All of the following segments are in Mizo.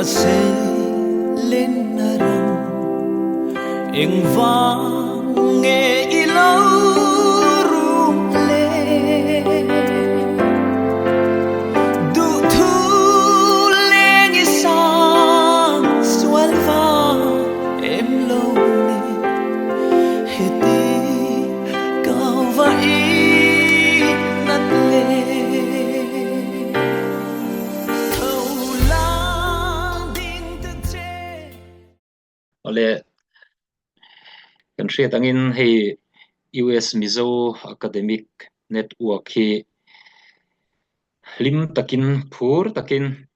Ka sei lenna ram engvang nge i lo rum le? Duhthu leng i sang sual vang em lo ni heti ka va i nat le? Awle, kan hriat angin hei US Mizo Academic Network hi hlim takin, phur takin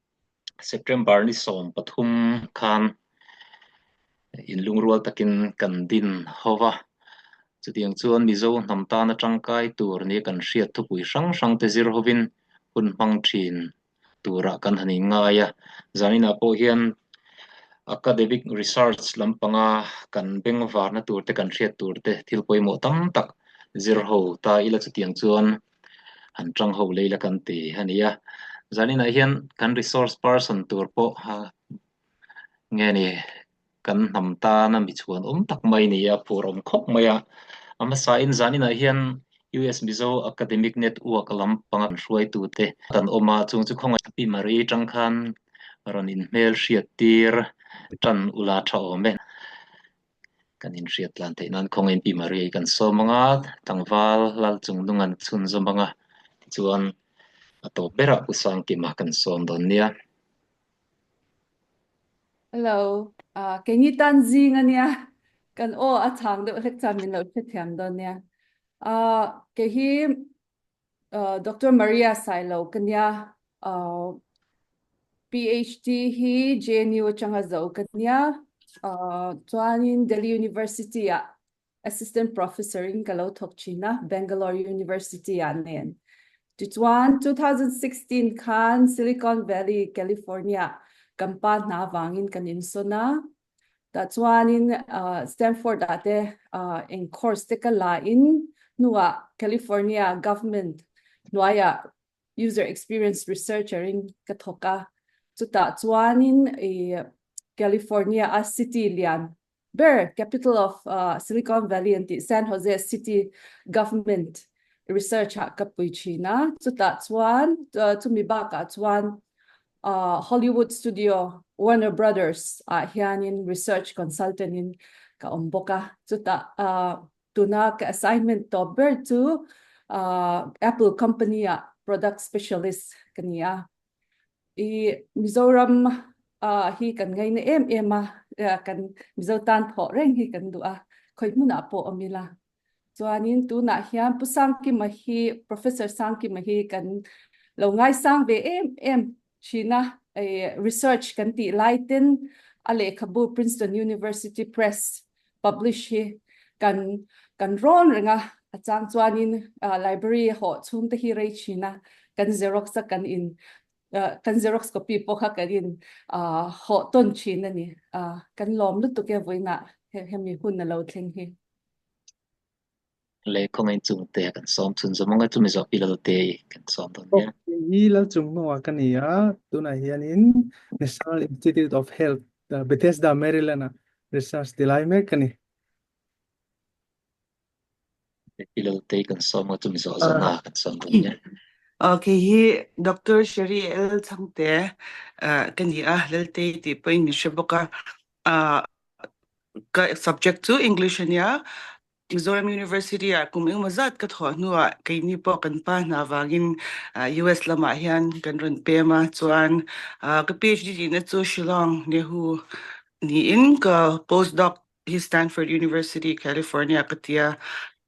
September ni 13 khan inlungrual takin kan din ho va. Chutiang chuan Mizo hnam tana tangkai tur nia kan hriat thupui hrang hrang te zir hovin hun hmang thin turah kan han inngai a. Zaninah pawh hian academic research lampanga kan bengvarna tur te kan hriat tur te thil pawimawh tam tak zir ho ta ila chutiang chuan han tang ho lei la kan ti a ni a. Zaninah hian kan resource person tur pawh nge ni kan hnam tana mi chhuan awm tak mai ni a, phur awm khawp mai a. A hmasain zaninah hian US Mizo Academic Network lampanga kan hruaitute kan awm a, chung chu khawngaih Pi Marie tang khan rawn inhmel hriat tir tan ula tha awm e. Kan inhriat tlan theih nan khawngaih Pi Marie kan sawm ang a, tlangval lal chung nung an chhunzawm ang a, tichuan a tawp berah Pu Sangkima kan sawm dawn nia. Hello, uh, keini tan zing ania. Kan aw a chang deuh hlek chuan min lo hrethiam dawn nia. Uh, kei hi uh, Dr. Maria Sailo ka nia. Uh, PhD hi JNU atanga zo ka nia. Uh, chuanin Delhi University ah Assistant Professor in ka lo thawk thin a, Bangalore University ah nen. Tichuan, 2016 khan Silicon Valley, California kan pa hna vangin kan insawn a. Tah chuanin Stanford ah te eng course te ka la in hnuah California government hnuaiah user experience researcher in ka thawk a. Chutah chuanin California a city lian ber, capital of Silicon Valley an tih San Jose City Government research ah ka pui thin a, chutah chuan chumi bakah chuan Hollywood studio Warner Brothers ah hianin research consultant in ka awm bawk a, chutah tuna ka assignment tawp ber chu Apple company ah product specialist ka ni a. I Mizoram hi kan ngaina em em a, kan Mizo tan thawh reng hi kan duh a, khawi hmunah pawh awm ila. Chuanin tunah hian Pu Sangkima hi, Professor Sangkima hi kan lo ngaisang ve em em thin a, research kan tih lai ten a lehkhabu Princeton University Press publish hi kan kan rawn reng a, a chang chuanin library hawh chhung te hi rei thin a, kan xerox a kan in kan xerox copy pawh kha kan in hawh tawn thin a ni. Kan lawm lutuk e vawiinah hemi hun a lo thleng hi. Le khawngaih chung te kan sawm chhun zawm ang a, chumi zawh pi lal te i kan sawm dawn nia. Hi lal chung hnuah ka ni a, tunah hianin National Institute of Health, Bethesda, Maryland ah research ti lai mek ka ni. Pi lal te i kan sawm ang a, chumi zawh zawhna kan sawm dawn nia. Kei hi Doctor Sherry L. Chhangte ka ni a, Laltei tih pawhin min hre bawk a. Ka subject chu English a nia. Mizoram University ah kum engemaw zat ka thawh hnuah keini pawh kan pa hna avangin US lamah hian kan rawn pem a, chuan ka PhD tihna chu Shillong Nehu niin ka postdoc hi Stanford University, California ka ti a.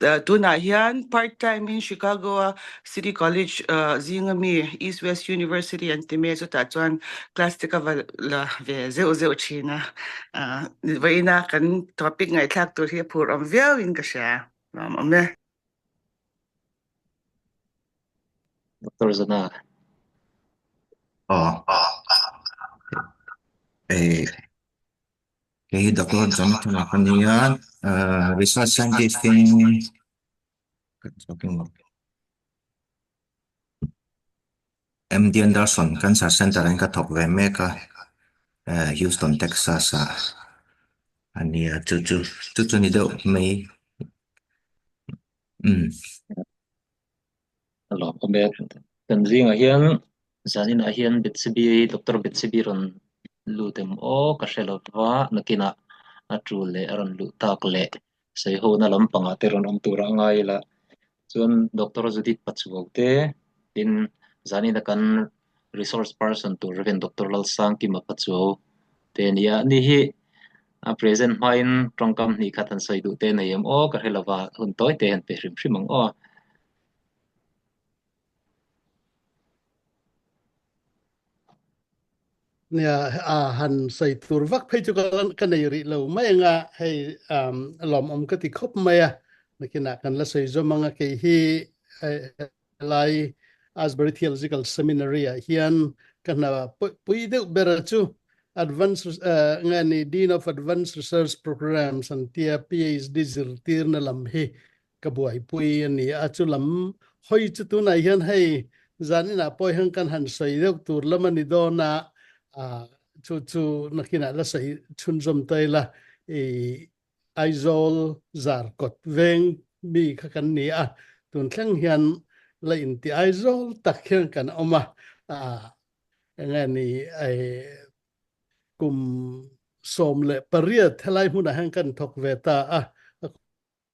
Tunah hian part time in Chicago a City College zinga mi East West University an ti mai a, chutah chuan class te ka va la ve zeuh zeuh thin a. Vawiina kan topic ngaihthlak tur hi a phur awm viau in ka hria. Nuam awm e. Doctor Zana. Aw. Ei kei hi Doctor Jonathan-a ka nia. Research scientist in MD Anderson Cancer Center in ka thawk ve mek a. Houston, Texas ah a nia chu chu chu chu ni deuh mai umm. A lawm awm e. Kan zingah hian zaninah hian Bethsebi Doctor Bethsebi rawn lut em aw ka hre lo va nakinah a tul leh a rawn luh tak leh sawiho-na lampangah te rawn awm tura a ngai ila chuan Doctor Judith Pachuau te tin zanina kan resource person tur Rev Doctor Lalsangkima Pachuau te a ni a. Ni hi a present hmain tawngkam hnih khat han sawi duh te nei em aw ka hre lo va hun tawi te han pe hrim hrim ang aw. Nia a han sawi tur vak phei chu ka nei rih lo mai anga hei lawmawm ka ti khawp mai a nakinah kan la sawi zawm anga kei hi lai Asbury Theological Seminary ah hian ka hna pui deuh ber chu Advanced nge ni Dean of Advanced Research Programs an tia PhD zirtirna lam hi ka buaipui a ni a, chu lam hawi chu tunah hian hei zaninah pawh hian kan han sawi deuh tur lam a ni dawn a, chu chu nakinah la sawi chhunzawm ta ila i Aizawl Zarkawt veng mi kha kan ni a, tun thleng hian la inti Aizawl tak hian kan awm a, enge ni kum 18 helai hmunah hian kan thawk ve ta a,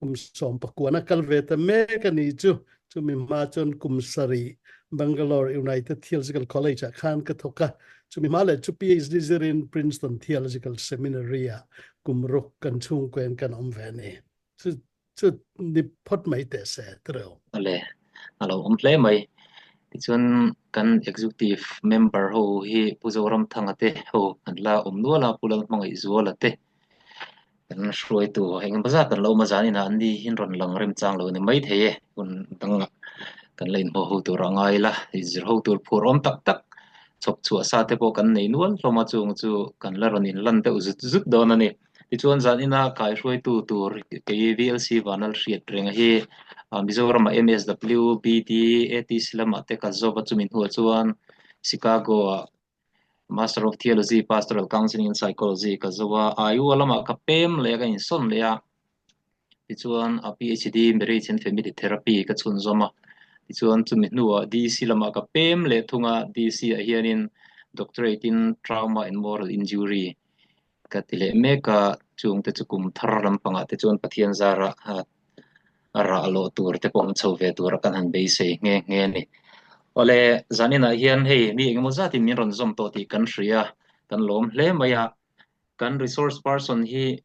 kum sawmpakuan a kal ve ta mek a ni chu. Chumi hma chuan kum sarih Bangalore United Theological College ah khan ka thawk a. Chumi hma leh chu PhD zirin Princeton Theological Seminary ah kum ruk kan chhungkuain kan awm ve a ni. Chu chu ni phawt mai teh se tireu. Awle, a lo awm hle mai. Tichuan kan Executive Member ho hi Pu Zoramthanga te ho an la awm nual a, Pu Lalhmangaihzuala te Kan hruaitu engemaw zat an lo awm a, zaninah an ni hi an rawn lang remchang lo a ni maithei e. Hun dangah kan la inhmuh ho tur a ngai la, inzir ho tur phur awm tak tak chhawp chhuah sa te pawh kan nei nual hlawm a, chung chu kan la rawn inlan deuh zut zut dawn a ni. Tichuan zanina kaihruaitu tur kei VLC Vanal hriat renga hi Mizoramah MSW, BD, ATC lamah te ka zawp a, chumi hnuah chuan Chicago-ah Master of Theology, Pastoral Counseling and Psychology ka zo a, Iowa lamah ka pem leh a, ka insawn leh a. Tichuan a PhD Marriage and Family Therapy ka chhunzawm a. Tichuan chumi hnuah DC lamah ka pem leh thung a, DC ah hianin Doctorate in Trauma and Moral Injury ka ti leh mek a, chungte chu kum thar lampangah te chuan Pathian zarah a rah lawh tur te pawh an chho ve tura kan han beisei nghe nghe a ni. Awle, zaninah hian hei mi engemaw zatin min rawn zawm tawh tih kan hria, kan lawm hle mai a, kan resource person hi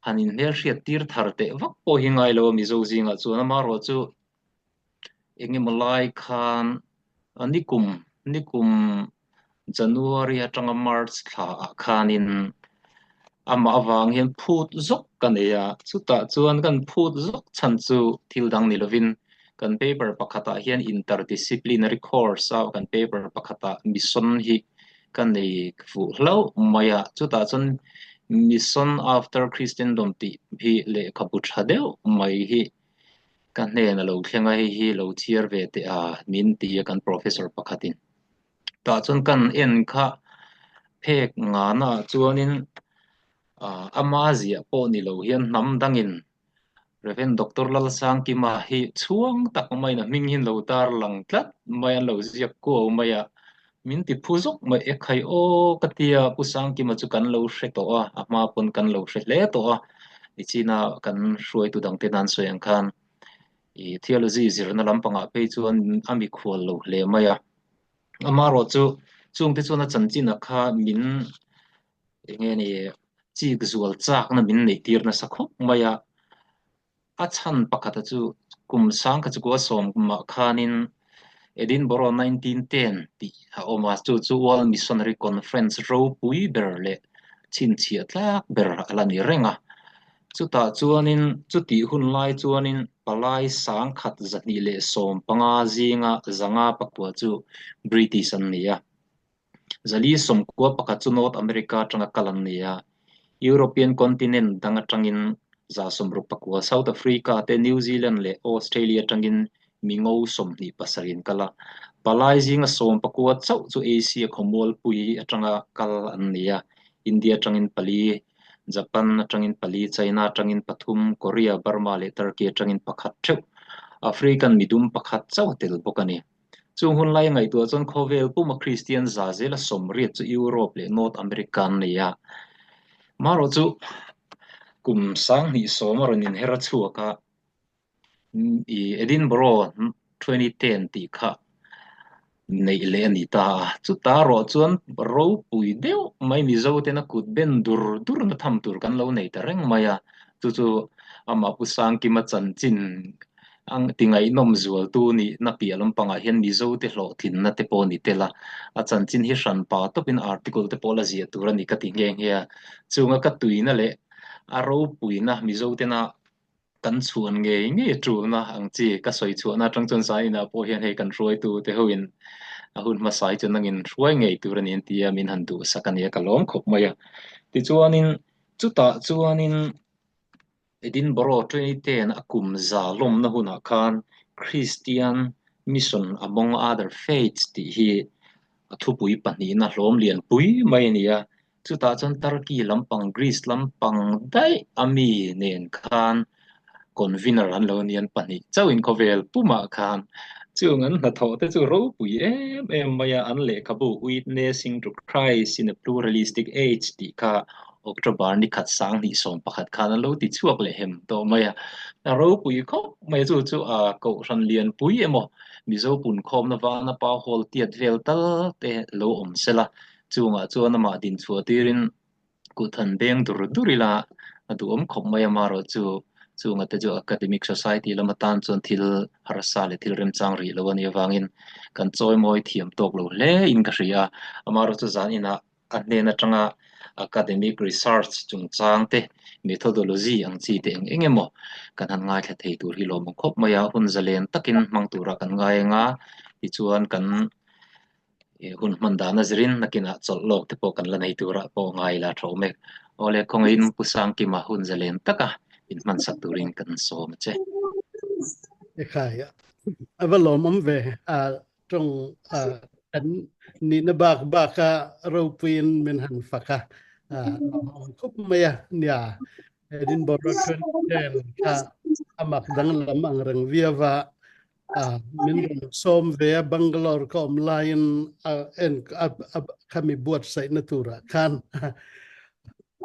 han inhmelhriat tir thar teh vak pawh hi ngai lo a Mizo zingah chuan amaherawh chu engemaw lai khan nikum nikum January atanga March thla ah khanin amah avang hian phut zawk ka nei a, chutah chuan kan phut zawk chhan chu thil dang ni lovin kan paper pakhatah hian interdisciplinary course a kan paper pakhatah mission hi ka nei fuh hlauh mai a, chutah chuan Mission After Christendom tih hi lehkhabu tha deuh mai hi Ka hnen a lo thleng a, hei hi lo chhiar ve teh a, min ti a kan professor pakhatin. Tah chuan kan en kha phek ngana ah chuanin ama ziah pawh ni lo hian hnam dangin Rev. Doctor Lalsangkima hi chhuang tak maiin a hming hi an lo tar lang tlat mai a, an lo ziak kuau mai a, min ti phu zawk mai e khai aw ka tia Pu Sangkima chu kan lo hre tawh a, a hma pawn kan lo hre hle tawh a, nichina kan hruaitu dangte nan sawi ang khan i theology zirna lampangah phei chuan a mikhual lo hle mai a, amaherawh chu chungte chuan a chanchin a kha min eng nge ni chik zual chakna min neih tir nasa khawp mai a. A chhan pakhata chu kum sangkha chu kua sawmah khanin Edinburgh 1910 tih a awm a, chu chu World Missionary Conference ropui ber leh chhinchhiah tlak ber a la ni reng a. Chutah chuanin chutih hun lai chuanin palai sangkhat 215 zinga zanga pakua chu British an ni a. Zali sawmkua pakhat chu North America atanga kal an ni a, European continent dang atangin 164, South Africa te, New Zealand leh Australia atangin Mingo 27 in kal a. Palai zinga 19 chauh chu Asia khawmualpui atanga kal an ni a, India atangin pali, Japan atangin pali, China atangin pathum, Korea, Burma leh Turkey atangin pakhat theuh. African midum pakhat chauh a tel bawk a ni. Chung hun lai ngaihtuah chuan khawvel puma Kristian za zela 80 chu Europe leh North America an nei a. Marawh chu kum 2010 a rawn inher a chhuak a, i Edinburgh 2010 tih kha neih leh a ni ta a. Chuta rawh chuan ropui deuh mai Mizo tena kut ben dur durna tham tur kan lo nei ta reng mai a. Chu chu amah Pu Sangkima chanchin Ang ti ngaihnawm zualtu nihna piah lampangah hian Mizo te hlawhtlinna te pawh a ni tel a, a chanchin hi hran pa tawpin article te pawh la ziah tur a ni ka ti nghe nghe a. Chunga ka tuina leh a ropuina Mizo tena kan chhuan ngei ngei a tulna ang chi ka sawi chhuahna atang chuan zainah pawh hian hei kan hruaitu te hoin a hun hmasa hi chuan nangin hruai ngei tur a ni an ti a, min han duhsak a nia ka lawm khawp mai a. Tichuanin chutah chuanin Edinburgh 2010 a kum za lawmna hunah khan Christian Mission Among Other Faiths tih hi a thupui pahnihna hlawm lian pui mai a ni a. Chutah chuan Turkey lampang, Greece lampang daih a mi nen khan convener an lo ni an pahnih chauhin khawvel pumah khan chung an hnathawh te chu ropui em em mai a, an lehkhabu Witnessing to Christ in a Pluralistic Age tih kha October ni khat 2011 khan an lo ti chhuak leh hem tawh mai a. A ropui khawp mai a, chu chu a Kohhran Lianpui emaw Mizo punkhawmna vana pa hall tiat vel tal te lo awm sela, chungah chuan amah din chhuah tirin kut han beng dur dur ila a duhawm khawp mai a, marawh chu chunga te chu Academic Society lam atan chuan thil harsa leh thil remchang rih lo a nih avangin kan chawimawi thiam tawk lo hle in ka hria a, amarawh chu zan inah A hnen atanga academic research chungchang te, methodology ang chi te eng eng emaw kan han ngaithla thei tur hi lawm ang khawp mai a, hun zalen takin hmang tura kan ngai ang a, tichuan kan hun hman dan a zirin nakinah chawlh lawk te pawh kan la nei tura pawh ngai ila tha awm e. Awle khawngaihin Pu Sangkima hun zalen taka inhmansak turin kan sawm a che. Ekhai a va lawmawm ve a tawng kan nihna bak baka ropuiin min han fak a khawp mai a nia Edinburgh 2010 kha amak danglam ang reng viava min rawn sawm ve a Bangalore ka awm laiin en khami buatsaihna turah khan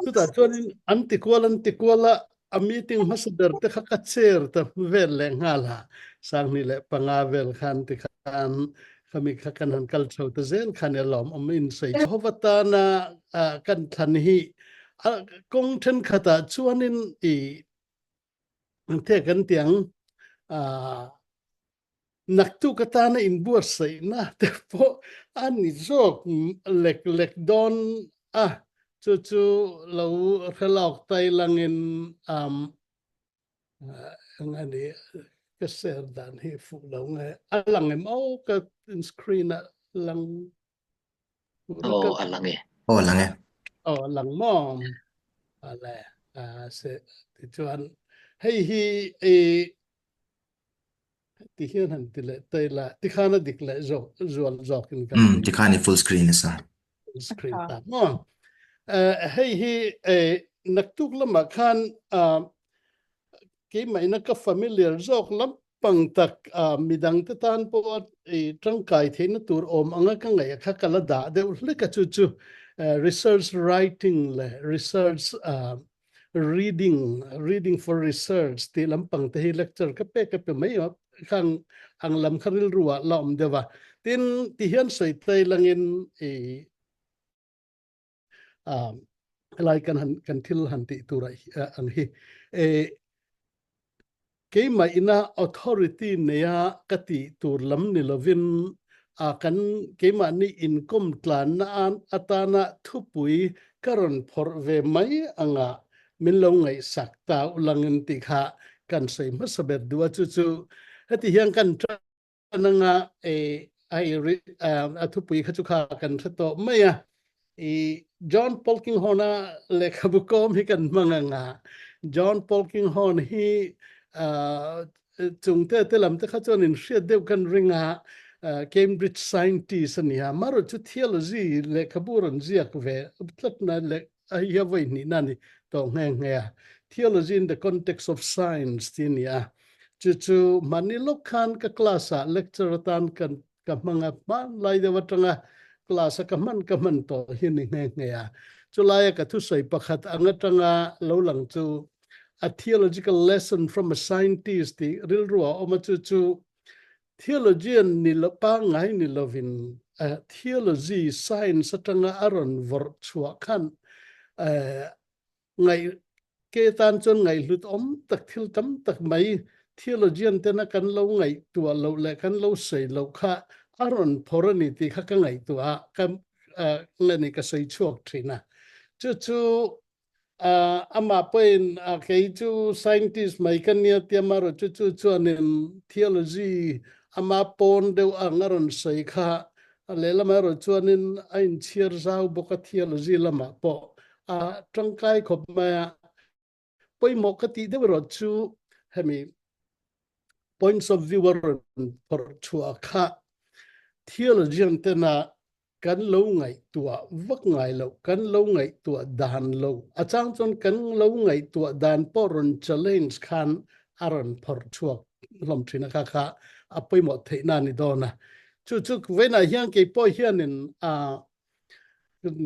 chutah chuanin an ti kual an ti kual a a meeting hmasa ber te kha ka chair ta vel leh nghal a 2005 vel khan ti khan khami kha kan han kal chho ta zel khan e lawm awm in sei Jehova tana kan thlan hi kawng thenkhatah chuanin i the kan tiang Naktuk atana inbuatsaihna te pawh a ni zawk lek lek dawn a, chu chu lo hre lawk tai langin um eng a ni ka share dan hi fuh lo nge a lang em aw ka screen a lang Aw a lang e. Aw a lang e. Aw a lang maw? Ale a se tichuan hei hi i Ti hian han ti leh tai la, ti khan a dik leh zawk zual zawk in kan Mm, ti khan i full screen nasa. Full screen ta mo. Hei hi naktuk lamah khan keimah ina ka familiar zawk lampang tak midang te tan pawh i tangkai theihna tur awm anga ka ngaih kha ka la dah deuh hlek a chu chu research writing leh research reading reading for research tih lampang te hi lecture ka pek ka pe mai a khang ang lam kha rilru ah la awm deuh a tin ti hian sawi tai langin i helai kan han kan thil han tih tur ang hi e Keimah ina authority neia ka tih tur lam ni lovin a kan keimahni inkawm tlanna atana thupui ka rawn phawrh ve mai anga min lo ngaihsak ta ulangin tih kha kan sawi hmasa ber duh a chu chu heti hian kan tan anga a thupui kha chu kha kan hre tawh mai a i John Polkinghorn a lehkhabu kawm hi kan hmang anga John Polkinghorn hi. chung te te lam te kha chuan in hriat deuh kan ring a, Cambridge scientist a ni a, amaherawhchu chu theology lehkhabu rawn ziak ve tlatna leh a hi a vawi hnihna a ni tawh nghe nghe a, Theology in the Context of Science tih a ni a, chu chu mahni lawk khan ka class ah lecture atan kan ka hmang a, hmanlai deuh atanga class a ka hman ka hman tawh hi a ni nghe nghe a. Chulaia ka thusawi pakhat ang atanga lo lang chu a theological lesson from a scientist tih rilru a awm a, chu chu theologian ni lo pangngai ni lovin theology science atanga a rawn vawrh chhuah khan Ngaih ke tan chuan ngaihhlut awm tak thil tam tak mai theologian tena kan lo ngaihtuah loh leh kan lo sawi loh kha a rawn phawrh a ni tih kha ka ngaihtuah a, ka nge ni ka sawi chhuak thin a. Chu chu amah pawhin kei chu scientist mai ka nia tia amaherawh chu chu chuanin theology ama pawn deuh ang a rawn sawi kha lehlamah erawh chuanin a inchhiar zau bawk a theology lamah pawh a tangkai khawp mai a, pawimawh ka tih deuh erawh chu hemi points of view a rawn phawrh chhuah kha theologian tena kan lo ngaihtuah vak ngai loh, kan lo ngaihtuah dan lo, a chang chuan kan lo ngaihtuah dan pawh rawn challenge khan a rawn phawrh chhuak hlawm thin a, kha kha a pawimawh theihna a ni dawn a. Chu chu vawiinah hian kei pawh hianin a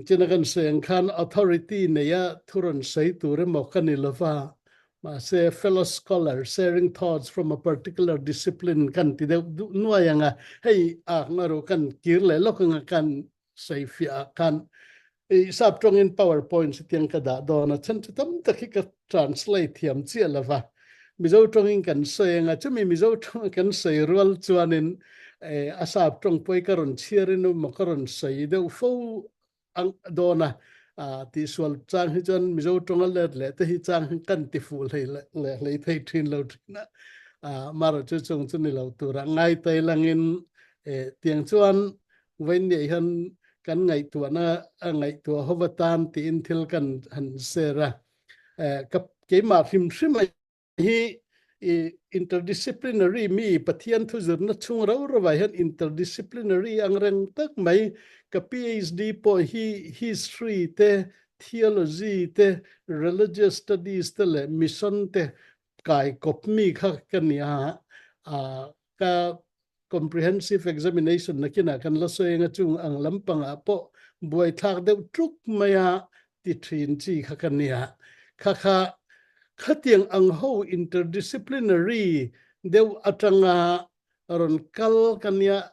China kan sawi ang khan authority neia thu rawn sawi tur emaw ka ni lova, mahse fellow scholar sharing thoughts from a particular discipline kan ti deuh duh nuai ang a, hei a ngaruh kan kir leh lawk anga kan sawi fiah ah khan i sap tawngin power points hetiang ka dah dawn a, chhan chu tam tak hi ka translate thiam chiah lova, Mizo tawngin kan sawi anga chumi Mizo tawnga kan sawi rual chuanin a sap tawng pawh hi ka rawn chhiar in emaw ka rawn sawi deuh fo ang dawn a, tihsual chang hi chuan Mizo tawnga let leh te hi chang hi kan ti fuh hlei leh hlei thei thin lo thin a, amaherawh chu chung chu ni lo tura ngai tai langin tiang chuan vawiin hian kan ngaihtuahna a ngaihtuah ho atan tiin thil kan han share a. Ka keimah hrim hrim hi interdisciplinary mi Pathian thu zirna chhung rau rauah hian interdisciplinary ang reng tak mai ka PhD pawh hi history te, theology te, religious studies te leh mission te kai kawp mi kha ka ni a, ka Comprehensive Examination nakinah kan la sawi anga chung ang lampangah pawh buaithlak deuh tluk maia ti thin chi kha ka nia. Kha kha khatiang ang ho interdisciplinary deuh atanga rawn kal ka nia.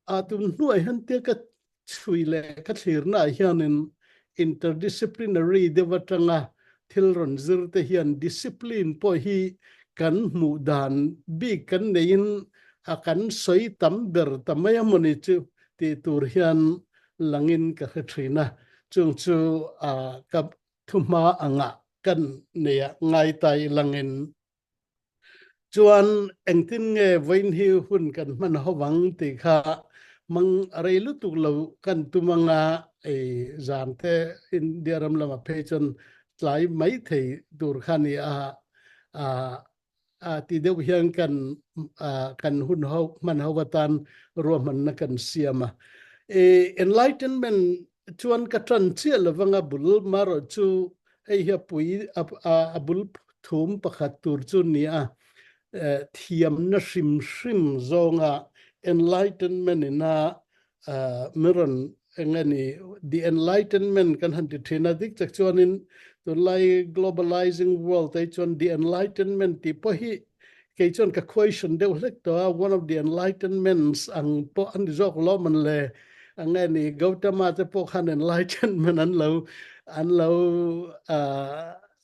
A tun hnuai hian tia ka chhui leh ka thlirnaah hianin interdisciplinary deuh atanga thil rawn zir te hian discipline pawh hi kan hmuh dan bik kan neiin a kan sawi tam ber ta mai a mawni chu tih tur hian langin ka hre thin a, chung chu ka thuhma angah kan neia ngai tai langin Chuan engtin nge vawiin hi hun kan hman ho vang tih kha hmang a rei lutuk lo kan tum anga ei zan te India ram lamah phei chuan tlai mai thei tur kha ni a, a ti deuh hian kan kan hun ho hman ho atan ruahmanna kan siam a. Enlightenment chuan ka ṭan chiah lovanga bul marawh chu hei hi a pui a bul thum pakhat tur chu ni a, thiamna hrim hrim zawnga enlightenment ina mi rawn eng nge ni the enlightenment kan han ti thin a, dik tak chuanin tunlai globalizing world te chuan the enlightenment tih pawh hi kei chuan ka question deuh hlek tawh a, one of the enlightenments ang pawh a ni zawk lawm an le ang nge ni Gautama te pawh khan enlightenment an lo an lo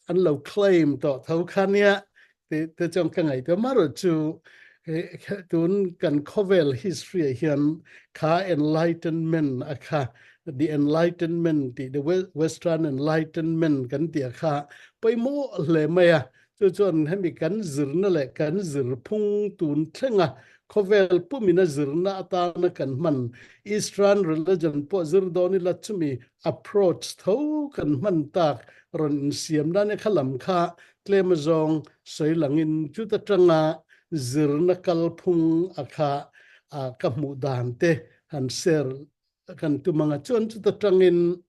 an lo claim tawh tho kha nia te te chuan ka ngaihtuah marawh chu tun kan khawvel history ah hian kha enlightenment a kha the enlightenment tih the western enlightenment kan tih a kha pawimawh hle mai a. Chu chuan hemi kan zirna leh kan zirphung tun thlenga khawvel pumina zirna atana kan hman Eastern religion pawh zir dawn ila chumi approach tho kan hman tak rawn insiam nan e kha lam kha tlem azawng sawi langin chuta tanga. zirna kalphung a kha ka hmuh dan te han share kan tum anga chuan chuta tangin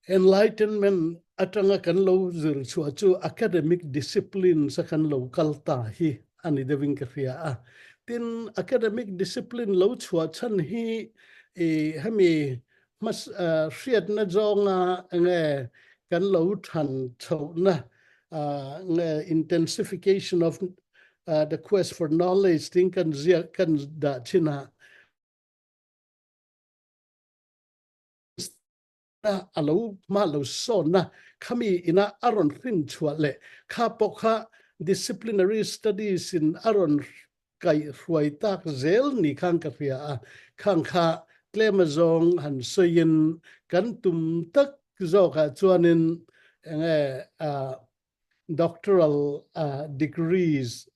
Enlightenment atanga kan lo zir chhuah chu academic disciplines a kan lo kal ta hi a ni deuhin ka hria a. Tin, academic discipline lo chhuah chhan hi i hemi hriatna zawnga enge kan lo than chhohna nge intensification of the quest for knowledge tin kan ziak kan dah thin a. A lo hma lo sawnna khami ina a rawn hrin chhuah leh kha pawh kha disciplinary studies in a rawn kaih hruai tak zel ni khan ka hria a, khang kha tlem azawng han sawiin kan tum tak zawkah chuanin enge doctoral degrees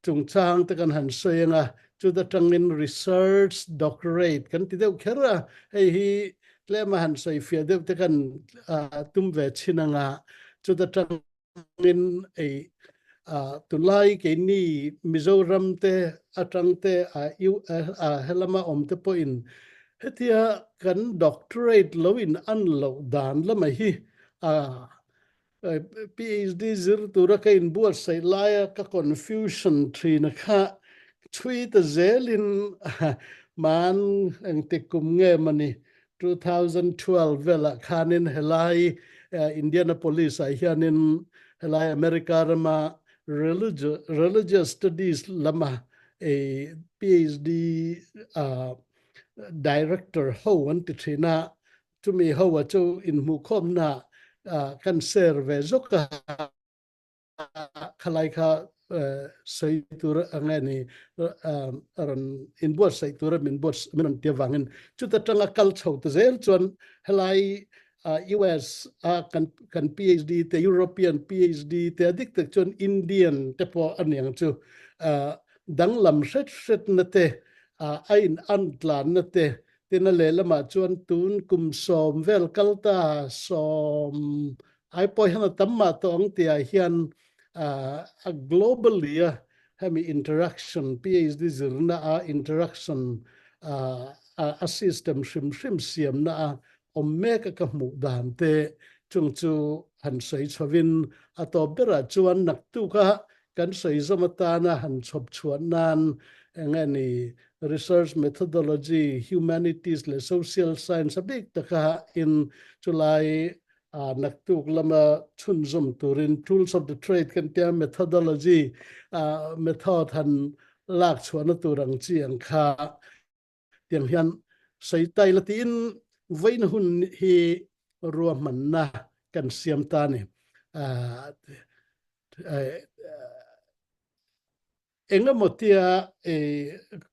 chungchang te kan han sawi anga chuta tangin research doctorate kan ti deuh kher a, hei hi tlem a han sawi fiah deuh te kan tum ve chin anga chuta tangin ei tunlai keini Mizoram te atang te a helama awm te pawhin hetia kan doctorate lo in an loh dan lama hi a PhD zir tura ka inbuatsaih laia ka confusion thin a kha chhui ta zelin man engtik kum nge mani 2012 velah khanin helai Indianapolis ah hianin helai America rama religious studies lama PhD director ho an ti thin a. Chumi ho a chu inhmuhkhawmna kan share ve zawk a, khalai kha sawi tur ang e ni rawn inbuatsaih tura min buat min rawn ti avangin chuta tanga kal chho ta zel chuan helai US a kan kan PhD te European PhD te a dik tak chuan Indian te pawh a niang chu danglam hret hretna te a in an tlanna te Tin a lehlamah chuan tun kum sawm vel kal ta sawm ai pawh hian a tam mah tawh ang tihah hian a globally a hemi interaction PhD zirna a interaction a system hrim hrim siamna a awm mek a ka hmuh dan te chung chu han sawi chhovin a tawp berah chuan naktuk a kan sawi zawm atana han chhawp chhuah nan eng nge ni research methodology, humanities leh social science a bik taka in chulai naktuk lama chhunzawm turin tools of the trade kan tia methodology method han lak chhuahna tur ang chi ang kha tiang hian sawi tai la tiin vawiin hun hi ruahmanna kan siam ta ni. Engemaw tia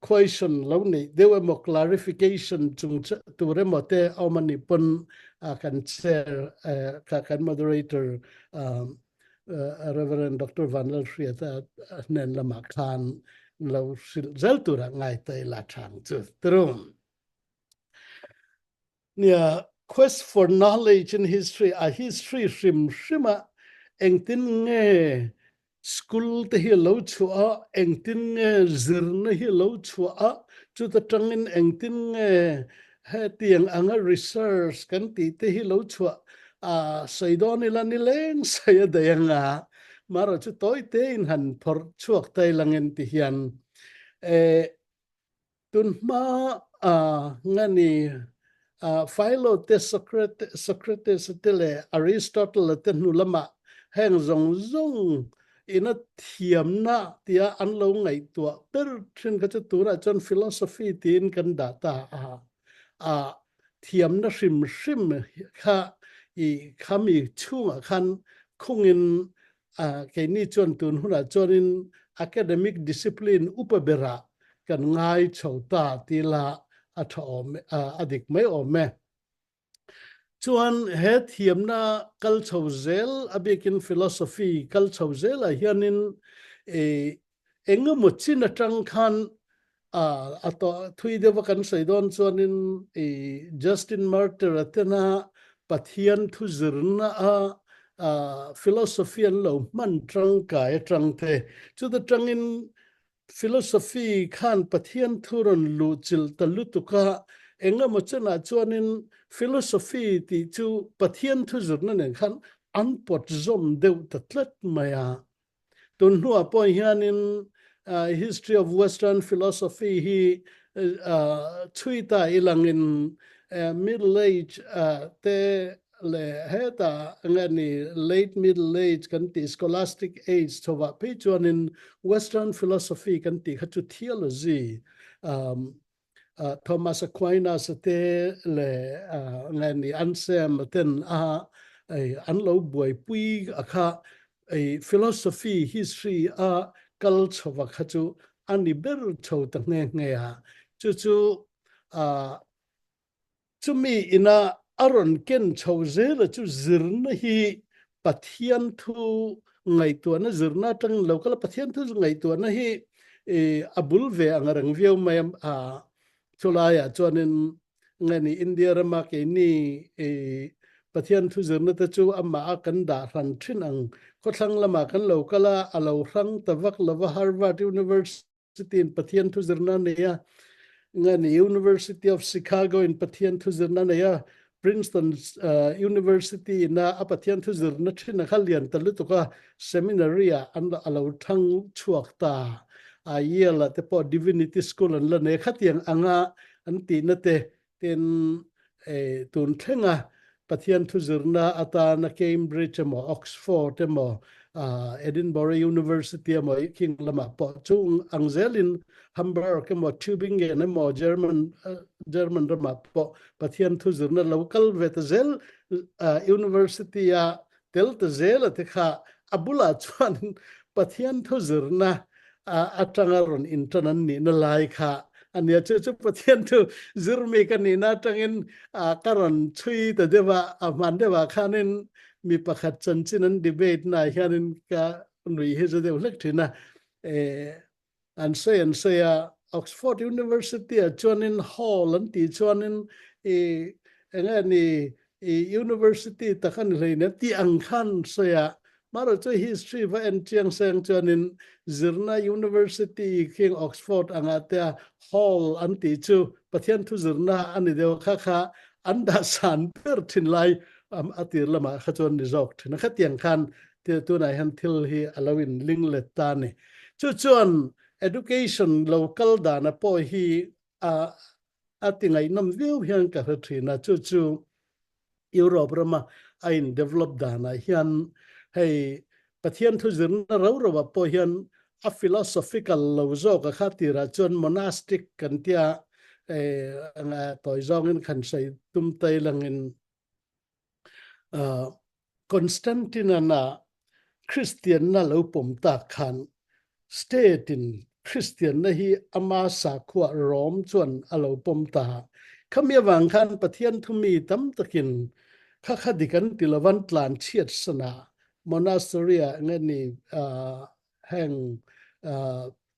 question lo neih deuh emaw clarification chung tur emaw te a awm anih pawn kan chair kan moderator Reverend Doctor Vanlalhriata hnen lamah khan lo hrilh zel turah ngai ta ila thang chu tirung. Nia, quest for knowledge in history, a history hrim hrim a engtin nge school te hi lo chhuah a, engtin nge zirna hi lo chhuah a, chuta tangin engtin nge hetiang anga research kan tih te hi lo chhuah a sawi dawn ila nileng sawi a daih anga marawh chu tawi tein han phawrh chhuak ta ilangin ti hian eh Tunhma nga ni Philo te, Socrates te leh Aristotle te hnu lamah heng zawng zawng ina thiamna tia an lo ngaihtuah ber thin kha chu tunah chuan philosophy tiin kan dah ta a. A thiamna hrim hrim kha i khami chhungah khan khungin keini chuan tun hunah chuanin academic discipline upa berah kan ngai chho ta ti la a tha awm a dik mai awm e. Chuan he thiamna kal chho zel a bikin philosophy kal chho zelah hianin engemaw chin atang khan a thui deuha kan sawi dawn chuanin Justin Martyr-a tena Pathian thu zirna a. philosophy an lo hman tangkai atang te chuta tangin philosophy khan Pathian thu rawn luhchilh ta lutuk a, engemaw chenah chuanin philosophy tih chu Pathian thu zirna nen khan an pawt zawm deuh ta tlat mai a. Tun hnuah pawh hianin history of western philosophy hi chhui ta ilangin middle age te leh hetah nge ni late middle age kan tih scholastic age chhovah phei chuanin western philosophy kan tih kha chu theology Thomas Aquinas te leh nge ni Anselm ten a an lo buaipui a kha philosophy history a kal chhova kha chu a ni ber chho ta nghe nghe a chu chu Chumi ina a rawn ken chho zela chu zirna hi Pathian thu ngaihtuahna zirna atangin lo kal a, Pathian thu ngaihtuahna hi a bul ve ang reng viau mai a, chulaiah chuanin nge ni India rama keini Pathian thu zirna te chu amah a kan dah hran thin ang, khawthlang lamah kan lo kal a, a lo hrang ta vak lova Harvard University Chutin Pathian thu zirna nei a, ngani University of Chicago in Pathian thu zirna nei a, Princeton University ina a Pathian thu zirna thin a kha lian ta lutuk a, seminary ah an a lo thang chhuak ta. A Yale ah te pawh Divinity School an la nei a, khatiang anga an tihna te Tin, tun thlenga Pathian thu zirna atana Cambridge emaw, Oxford emaw, Edinburgh University emaw khing lamah pawh chung ang zelin Hamburg emaw, Tübingen emaw, German German ramah pawh Pathian thu zirna lo kal ve ta zel University-a tel ta zel a te kha a bulah chuan Pathian thu zirna atanga rawn intan an nihna lai kha a nia. Chu chu Pathian thu zirmi ka nihna atangin ka rawn chhui ta deuh a, a hman deuhah khanin mi pakhat chanchin an debate naah hianin ka nui hi za deuh hlek thin a. An sawi an sawi a, Oxford University ah chuanin hall an tih chuanin i enge ni i university tak a ni hleinem tih ang khan an sawi a, marawh chu history va en chiang seng chuanin zirna university khing Oxford angah te a hall an tih chu Pathian thu zirna a ni deuh a, kha kha an dah san ber thin lai a tir lamah kha chuan ni zawk thin a, khatiang khan tunah hian thil hi a lo in ling let ta a ni. Chu chuan education lo kal dana pawh hi a a ti ngaihnawm viau hian ka hre thin a, chu chu Europe rama a in develop danah hian hei Pathian thu zirna rau rauah pawh hian a philosophical lo zawk a kha tirah chuan monastic kan tia tawi zawngin khan sawi tum tai langin Constantine-a Kristianna lo pawm tak khan state-in Kristianna hi ama sakhua Rome chuan a lo pawm ta. Khami avang khan Pathian thumi tam takin kha kha dik an ti lovan tlan chhiat sana monastery-ah nge ni heng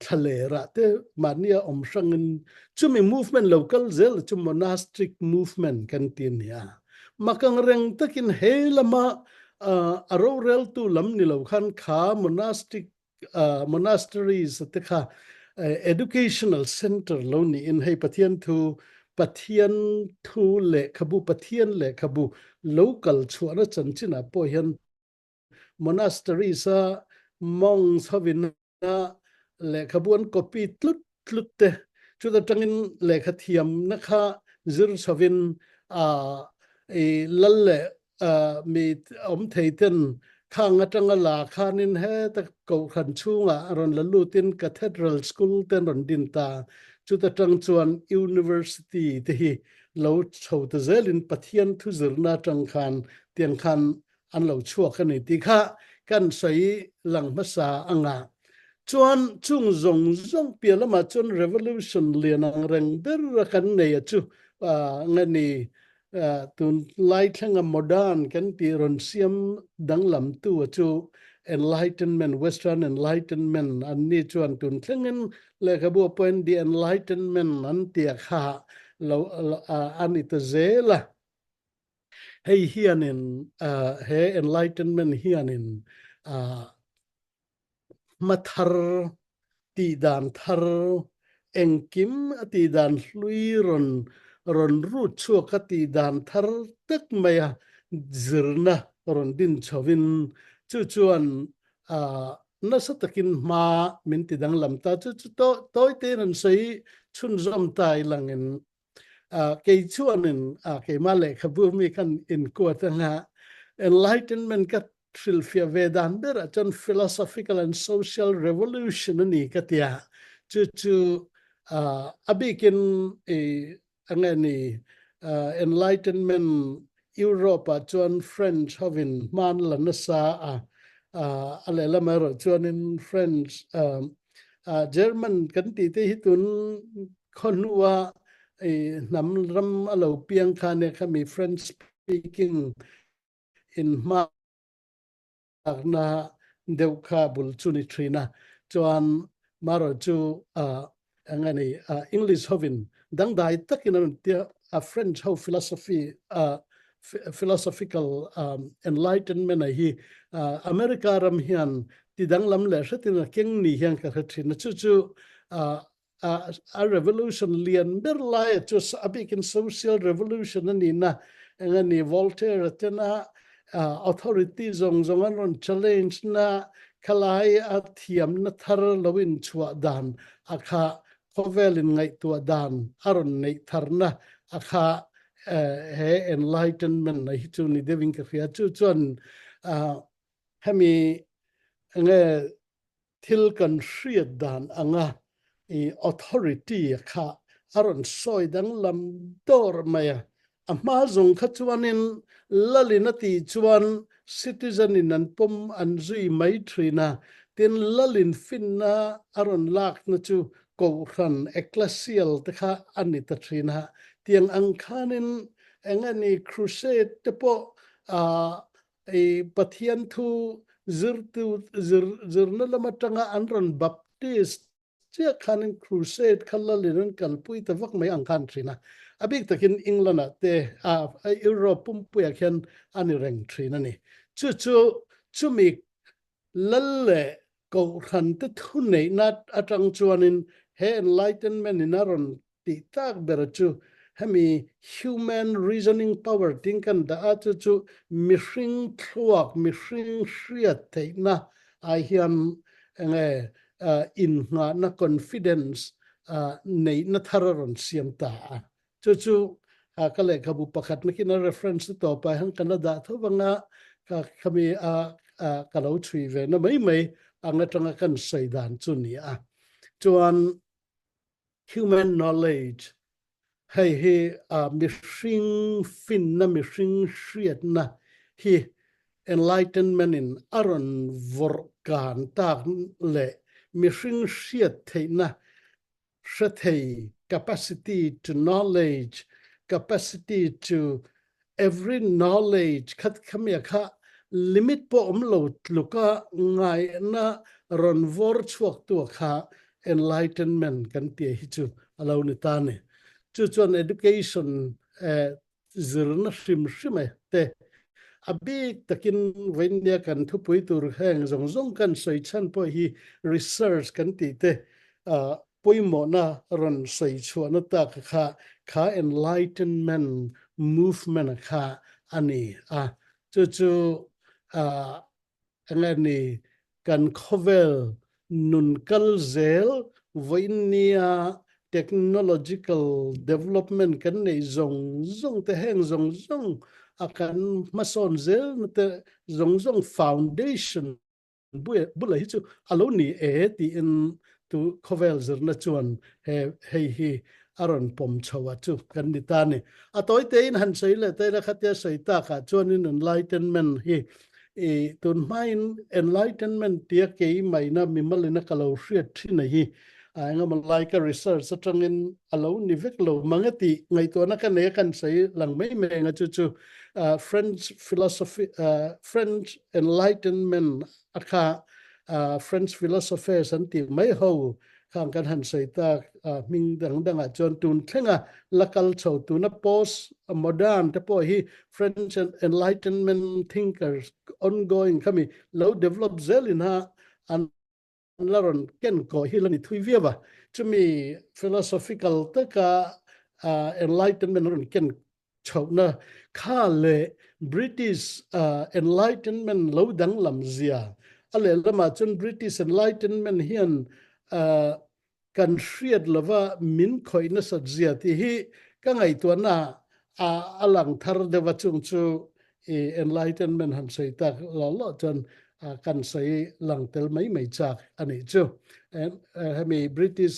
thlalerah te mahnia awm hrangin chumi movement lo kal zel chu monastic movement kan ti a ni a. Makang reng takin he lama a roreltu lam ni lo khan kha monastic monasteries te kha educational center lo niin hei Pathian thu Pathian thu lehkhabu Pathian lehkhabu lo kal chhuahna chanchinah pawh hian Monasteries a monks hovin a lehkhabu an copy tlut tlut te chuta tangin lehkha thiamna kha zir chhovin a i lal leh mi awm thei ten khang atanga la khanin heta kohhran chhungah a rawn la lutin cathedral school te an rawn din ta. Chuta tang chuan university te hi lo chho ta zelin Pathian thu zirna atang khan tiang khan an lo chhuak a ni tih kha kan sawi lang hmasa anga chuan chung zawng zawng piah lamah chuan revolution lian ang reng ber a kan nei a chu nge ni tun lai thlenga modern kan tih rawn siam danglam tu a chu enlightenment western enlightenment an ni chuan tun thlengin lehkhabu a pawhin the enlightenment an tia kha lo a ni ta zel a. Hei hianin he enlightenment hianin hma thar, tihdan thar, engkim a tihdan hlui rawn rawn rut chhuak a tihdan thar tak mai a zirna rawn din chhovin chu chuan nasa takin hma min ti danglam ta. Chu chu tawi tein an sawi chhunzawm ta ilangin kei chuanin keimah lehkhabu mi khan inkuat anga enlightenment ka hrilhfiah ve dan berah chuan philosophical and social revolution a ni ka tia chu chu a bikin i enge ni enlightenment Europe ah chuan French hovin hman la nasa a a lehlam erawh chuanin French German kan tih te hi tun Khawnua i hnam ram a lo piang kha nia khami French speaking in hmakna deuh kha bul chu ni thin a. Chuan marawh chu eng a ni English hovin dangdai takin an rawn tia a French ho philosophy philosophical enlightenment a hi America ram hian ti danglam leh hretin a keng ni hian ka hre thin a. Chu chu a revolution lian ber lai chu a bikin social revolution a ni na eng a ni Voltaire tena authority zawng zawng an rawn challenge na khalai a thiam na thar lo in chhuah dan a kha khawvel in ngaihtuah dan a rawn neih thar na a kha he enlightenment na hi chu ni deuhin ka hria chu chuan hemi nge Thil kan hriat dan anga i authority a kha a rawn sawi danglam dawr mai a. A hma zawng kha chuanin lalin a tih chuan citizen in an pawm an zui mai thin a, tin lalin finna a rawn lakna chu kohhran ecclesial te kha a ni ta thin a. Tiang ang khanin eng a ni crusade te pawh I Pathian thu zirtu zir zirna lam atanga an rawn Baptist chiah khanin crusade kha lalin an kalpui ta vak mai ang khan thin a. A bik takin England ah te a Europe pumpuiah khian a ni reng thin a ni. Chu chu chumi Lal leh Kohhran te thuneihna atang chuanin he Enlightenment in a rawn tih tak ber chu hemi human reasoning power ting kan dah a, chu chu mihring thluak, mihring hriat theihna ai hian enge innghahna, confidence, neihna thar a rawn siam ta a. Chu chu ka lehkhabu pakhat nakin a reference na tawpah hian kan la dah tho vang a, ka khami a ka lo chhui ve na mai mai ang atanga kan sawi dan chu ni a. Chuan human knowledge hei hi mihring finna, mihring hriatna hi enlightenment in a rawn vawrh kan tak leh mihring hriat theihna hre thei, capacity to knowledge, capacity to every knowledge khat khamia kha limit pawh awm lo tluka ngaihna rawn vawr chhuak tu kha enlightenment kan tia hi chu a lo ni ta ni. Chu chuan education zirna hrim hrim e te a bik takin vawinia kan thupui tur heng zawng zawng kan sawi chhan pawh hi research kan tih te pawimawhna rawn sawi chhuahna tak kha kha enlightenment movement kha a ni a chu chu Enge ni kan khawvel nun kal zel vawiinnia technological development kan neih zawng zawng te heng zawng zawng a kan hmasawn zel na te zawng zawng foundation bulah hi chu a lo ni e tiin tu khawvel zirna chuan he hei hi a rawn pawm chho a chu kan ni ta ni. A tawi tein han sawi leh ta ila khatia sawi takah chuanin enlightenment hi i tun hmain enlightenment tia kei maina mimalina ka lo hriat thin a hi a engemaw lai ka research atangin a lo ni vek lo mang e tih ngaihtuahna ka nei a kan sawi lang mai mai anga chu chu French philosophy French enlightenment a kha French philosophers an tih mai ho. Khang kan han sawi tak hming dang dangah chuan tun thlenga la kal chho tuna post modern te pawh hi French Enlightenment thinkers ongoing khami lo develop zelin ha an la rawn ken kawh hi la ni thui viau a. Chumi philosophical taka Enlightenment rawn ken chhohna kha leh British Enlightenment lo danglam zia a lehlamah chuan British Enlightenment hian kan hriat lova min khawih nasat zia tih hi ka ngaihtuahna ah a lang thar deuh a chung chu i Enlightenment han sawi tak lo lo chuan kan sawi lang tel mai mai chak a nih chu. Hemi British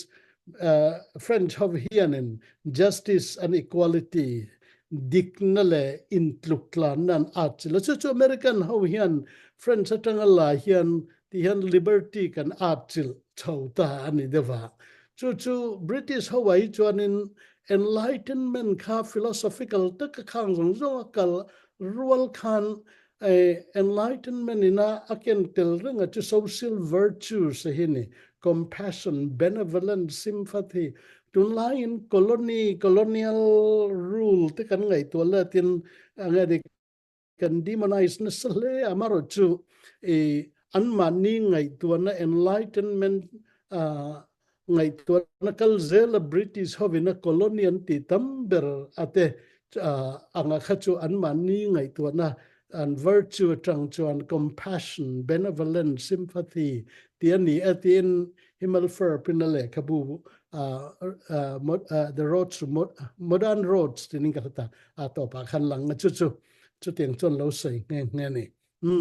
French ho hianin justice and equality, dikna leh intluktlanna an atchilh a, chu chu American ho hian French atanga la hian ti hian liberty kan atchilh chho ta a ni deuh a. Chu chu British ho ah hi chuanin Enlightenment kha philosophical taka khang zawng zawng a kal rual khan Enlightenment ina a ken tel reng a chu social virtues a hi ni, compassion, benevolence, sympathy. Tunlaiin colony, colonial rule te kan ngaihtuah letin enge ni kan demonize nasa hle a, amaherawhchu i anmahni ngaihtuahna enlightenment Ngaihtuahna kal zela British hovin a colony an tih tam ber a te anga kha chu anmahni ngaihtuahna an virtue atang chuan compassion, benevolence, sympathy tih a ni e tiin Himmelfarb in a lehkhabu The Roads to Modern Roads tiin ka hre ta a tawpah khan lang a chu chu chutiang chuan lo sawi nghe nghe a ni.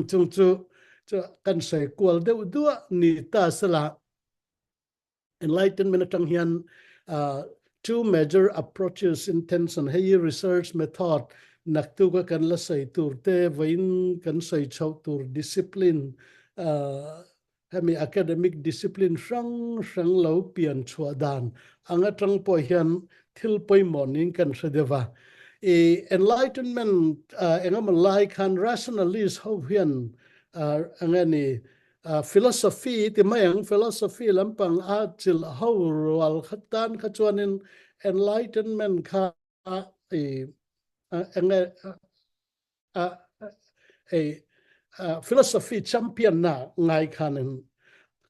Chung chu kan sawi kual deuh duah ni ta sela. Enlightenment atang hian two major approaches in tension hei hi research method naktuka kan la sawi tur te vawiin kan sawi chhoh tur discipline hemi academic discipline hrang hrang lo pian chhuah dan ang atang pawh hian thil pawimawh niin kan hre deuh a. I enlightenment engemaw lai khan rationalist ho hian enge ni Philosophy ti mai ang, philosophy lampang a chilh ho rual kha tan kha chuanin enlightenment kha i enge ei philosophy champion na ngai khanin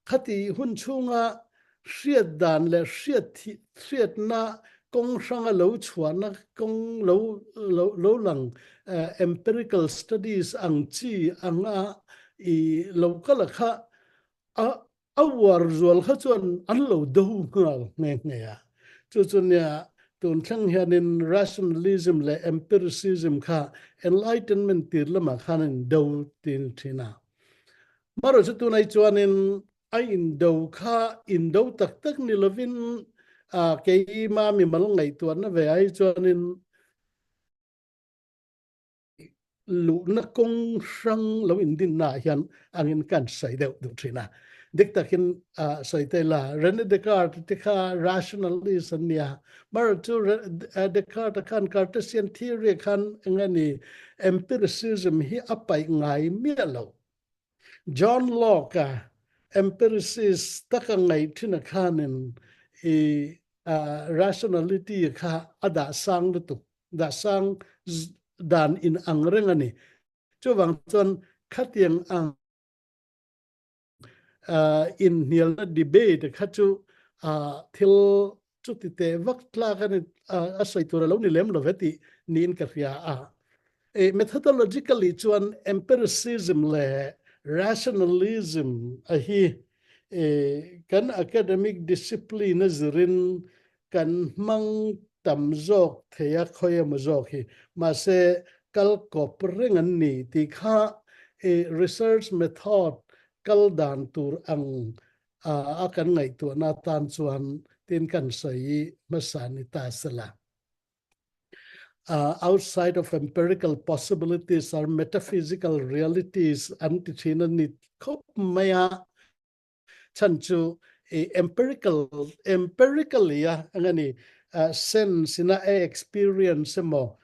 khati hun chhunga hriat dan leh hriat hriatna kawng hranga lo chhuahna kawng lo lo lo lang empirical studies ang chi anga i lo kal a kha a a uar zual kha chuan an lo do nghal nghe nghe a. Chu chu nia tun thleng hianin rationalism leh empiricism kha enlightenment tir lamah khan an do tin thin a. Marawh chu tunai chuanin A indo kha indo tak tak ni lovin keima mimal ngaihtuahna ve ai chuanin luhna kawng hrang lo indinna ah hian angin kan sawi deuh duh thin a. Dik takin sawi te la, Rene Descartes te kha rationalist an nia. Mar chu Descartes khan Cartesian theory khan eng a ni empiricism hi a paih ngai miah lo. John Locke-a empiricist taka ngaih thin a khanin i rationality kha a dah sang lutuk, dah sang dan in ang reng a ni. Chuvang chuan khatiang ang inhnialna debate kha chu thil chuti teh vak tlak a ni a sawi tur a lo ni lem lo ve tih niin ka hria a. Methodologically chuan empiricism leh rationalism a hi kan academic discipline a zirin kan hmang tam zawk thei a khawi emaw zawk hi mahse kal kawp reng an ni tih kha research method kal dan tur ang a kan ngaihtuahna atan chuan tin kan sawi hmasa ni ta sela. Outside of empirical possibilities are metaphysical realities an ti thin a ni khawp mai a. Chhan chu empirical empirically a eng a ni sense ina a experience emaw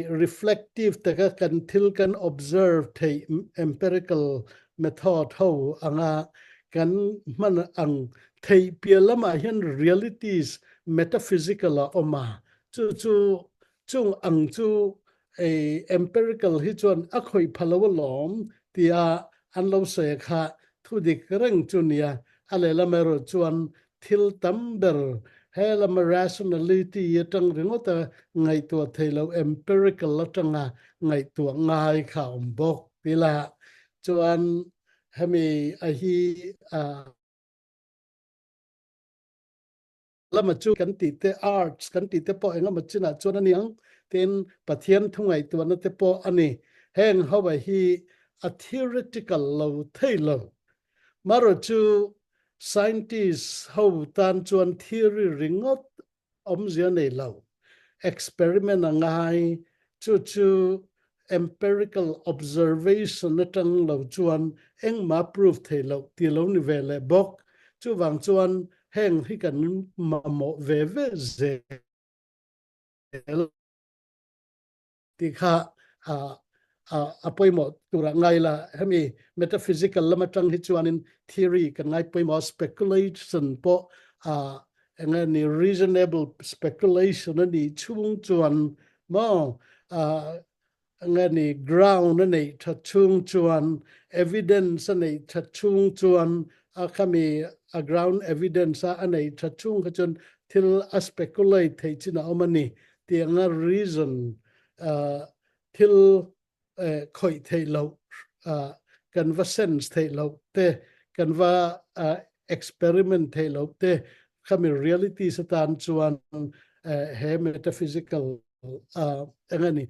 reflective taka kan thil kan observe theih empirical method ho anga kan hman ang. Theih piah lamah hian realities metaphysical a awm a, chu chu chung ang chu ei empirical hi chuan a khawih pha lo alawm tia an lo sawi a kha thudik reng chu nia. A lehlam erawh chuan thil tam ber he lama rationality atang ringawta ngaihtuah thei lo empirical atanga ngaihtuah ngai kha a awm bawk tila chuan hemi a hi a lama chu kan tih te arts kan tih te pawh engemaw chinah chuan a ni ang tin Pathian thu ngaihtuahna te pawh a ni. Heng ho a hi a theoretical lo thei lo. Marawh chu scientist ho tan chuan theory ringawt awmzia nei lo. Experiment a ngai, chu chu empirical observation atang lo chuan engmah prove thei loh ti lo ni ve leh bawk. Chuvang chuan heng hi kan mamawh ve ve zel. Tih kha a pawimawh turah ngai la. Hemi metaphysical lam atang hi chuanin theory kan ngai pawimawh a, speculation pawh eng nge ni reasonable speculation a nih chhung chuan maw eng nge ni ground a neih that chhung chuan evidence a neih that chhung chuan a khami a ground evidence a a neih that chhung kha chuan thil a speculate theih chin a awm a ni. Tianga reason thil khawih theih loh kan va sense theih loh te kan va experiment theih loh te khami realities atan chuan he metaphysical eng a ni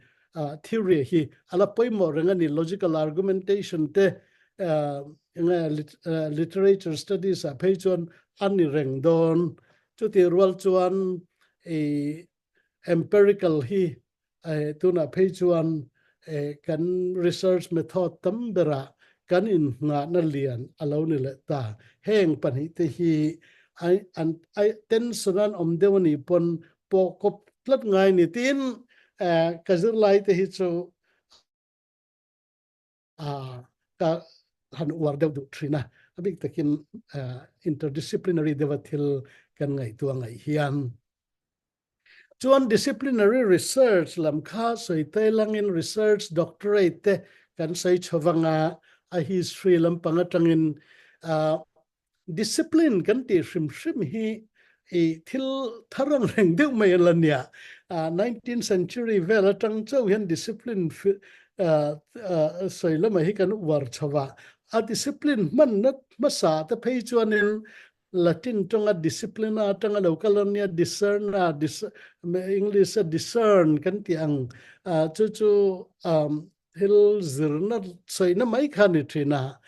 theory hi a la pawimawh reng a ni logical argumentation te eng literature studies ah phei chuan a ni reng dawn Chutih rual chuan i empirical hi tunah phei chuan kan research method tam berah kan innghahna lian a lo ni leh ta. Heng pahnihte hi an tension an awm deuh a nih pawn pawh kawp tlat ngai ni tiin ka zirlaite hi chu ka han uar deuh duh thin a, a bik takin interdisciplinary deuha thil kan ngaihtuah ngaih hian. Chuan disciplinary research lam kha sawi tai langin research doctorate te kan sawi chho vanga a history lampang atangin Discipline kan tih hrim hrim hi i thil thar ang reng deuh mai a la nia. 19th century vel atang chauh hian discipline sawi lamah hi kan uar chho a. A discipline hmanna hmasa te phei chuanin Latin tawnga disciplina atanga lo kal a nia, discerna, English a discern kan tih ang chu chu thil zirna sawina mai kha a ni thin a.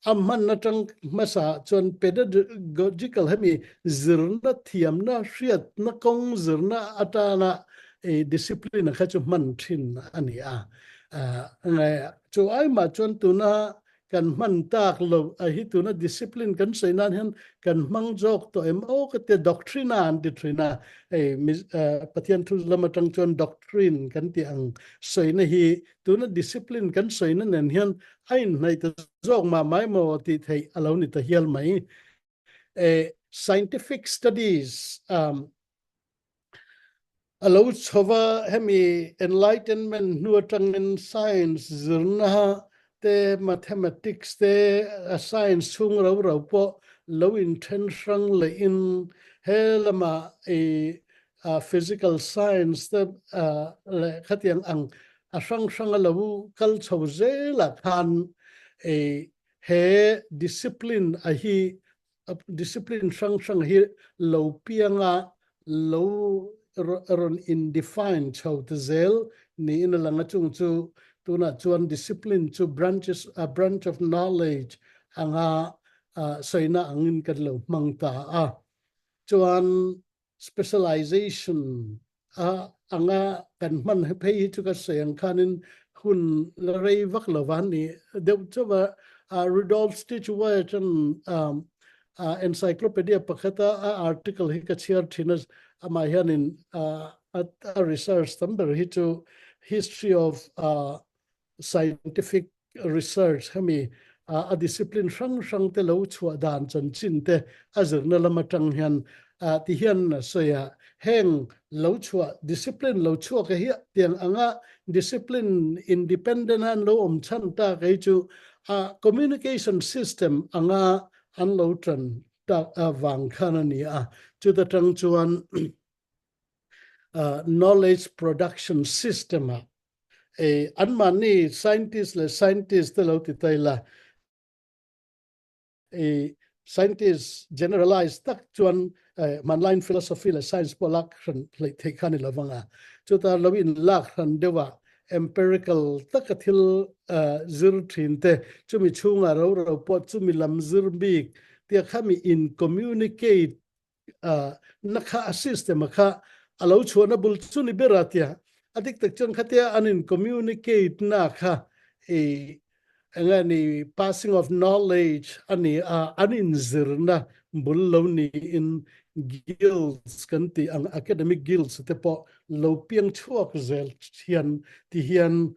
A hman atang hmasa chuan pedagogical hemi zirna thiamna hriatna kawng zirna atana discipline kha chu hman thin a ni a. Chu aimah chuan tuna kan hman tak lo a hi tuna discipline kan sawi nan hian kan hmang zawk tawh em aw ka tia doctrine a an ti thin a. Hei Pathian thu lam atang chuan doctrine kan tih ang sawina hi tuna discipline kan sawina nen hian a inhnaih ta zawk mah mai maw tih theih a lo ni ta hial mai. Scientific studies a lo chhova hemi enlightenment hnu atangin science zirna te mathematics te science chhung rau rau pawh lo inthen hrang lehin he lama i physical science te leh khatiang ang a hrang hrang a lo kal chho zelah khan he discipline a hi discipline hrang hrang hi lo pianga lo rawn in define chho ta zel niin a lang a chung chu tunah chuan discipline chu branches a branch of knowledge anga sawina angin kan lo hmang ta a chuan specialization a anga kan hman phei hi chu ka sawi ang khanin hun la rei vak lo va ni deuh chauh a Rudolf Stilwell chuan encyclopedia pakhata a article hi ka chhiar thin a amah hianin a research tam ber hi chu history of scientific research hemi a discipline hrang hrang te lo chhuah dan chanchin te a zirna lam atang hian ti hian a sawi a, heng lo chhuah discipline lo chhuak hi tiang anga discipline independent a an lo awm chhan ta kei chu a communication system anga an lo tan tak avang khan a ni a, chuta tang chuan knowledge production system a e anmahni scientist leh scientist te lo ti tai la e scientist generalize tak chuan hmanlaiin philosophy leh science pawh lak hran hleih theih kha ni lovang a chuta lo in lak hran deuha empirical taka thil zir thin te chumi chhunga ro ro pawh chumi lam zir bik tia khami in communicate na kha a system a kha a lo chhuahna bul chu ni ber a tia a dik tak chuan khatia an in communicate na kha i enge ni passing of knowledge ani a an in zirna bul lo ni in guilds kan ti ang academic guilds te pawh lo piang chhuak zel hian ti hian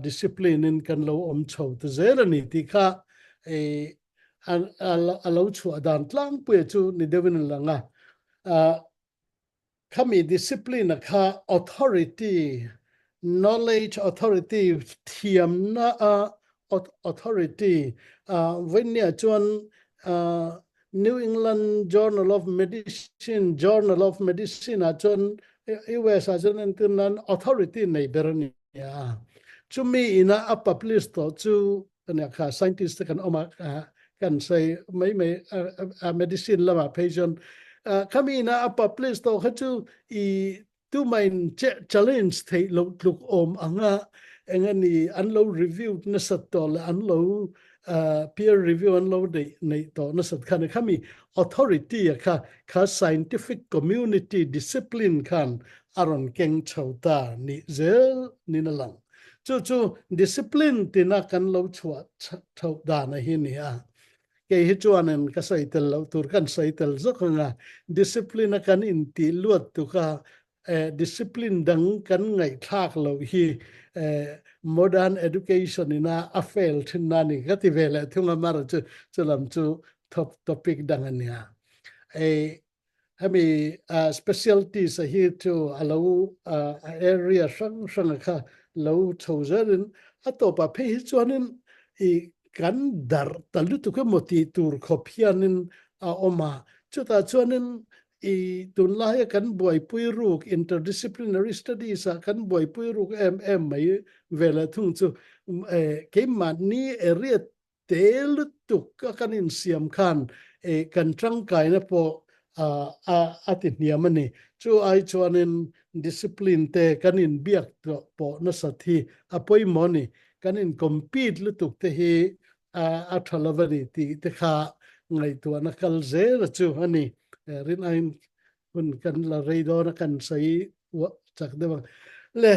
discipline in kan lo awm chho ta zel ani ti kha i a lo chhuah dan tlangpuia chu ni deuhin a lang a. Khami discipline a kha authority, knowledge authority, thiamna a authority, vawinia chuan New England Journal of Medicine, Journal of Medicine ah chuan US ah chuan entir nan authority nei ber a ni a. Chumi ina a publish tawh chu ania kha scientist te kan awm a kan sawi mai mai a medicine lamah phei chuan khami ina a publish tawh kha chu i tumain challenge theih loh tluk awm anga engani an lo review nasat tawh leh an lo peer review an lo neih neih tawh nasat khan khami authority a kha kha scientific community discipline khan a rawn keng chho ta ni zel nin a lang. Chu chu discipline tina kan lo chhuah chhoh dan a hi ni a. Kei hi chuanin ka sawi tel loh tur kan sawi tel zawk ang a, discipline a kan intih luat tuk a, discipline dang kan ngaihthlak loh hi modern education ina a fail thin na ni ka ti ve leh thung a, mara chu chulam chu topic dang a nia. Hemi specialties a hi chu a lo a area hrang hrang a kha lo chho zelin a tawpah phei hi chuanin i kan darh ta lutuk emaw tih tur khawp hianin a awm a. Chutah chuanin i tunlaia kan buaipui ruk interdisciplinary studies ah kan buaipui ruk em em mai ve leh thung chu keimahni area te lutuk a kan insiam khan kan tangkaina pawh a ti hniam a ni. Chu ai chuanin discipline te kan inbiak tawh pawh nasat hi a pawimawh a ni. Kan in compete lutuk te hi a tha lo a ni tih te kha ngaihtuahna kal zel a chu a ni. Rin aiin hun kan la rei dawn a kan sawi chak deuh ang. Le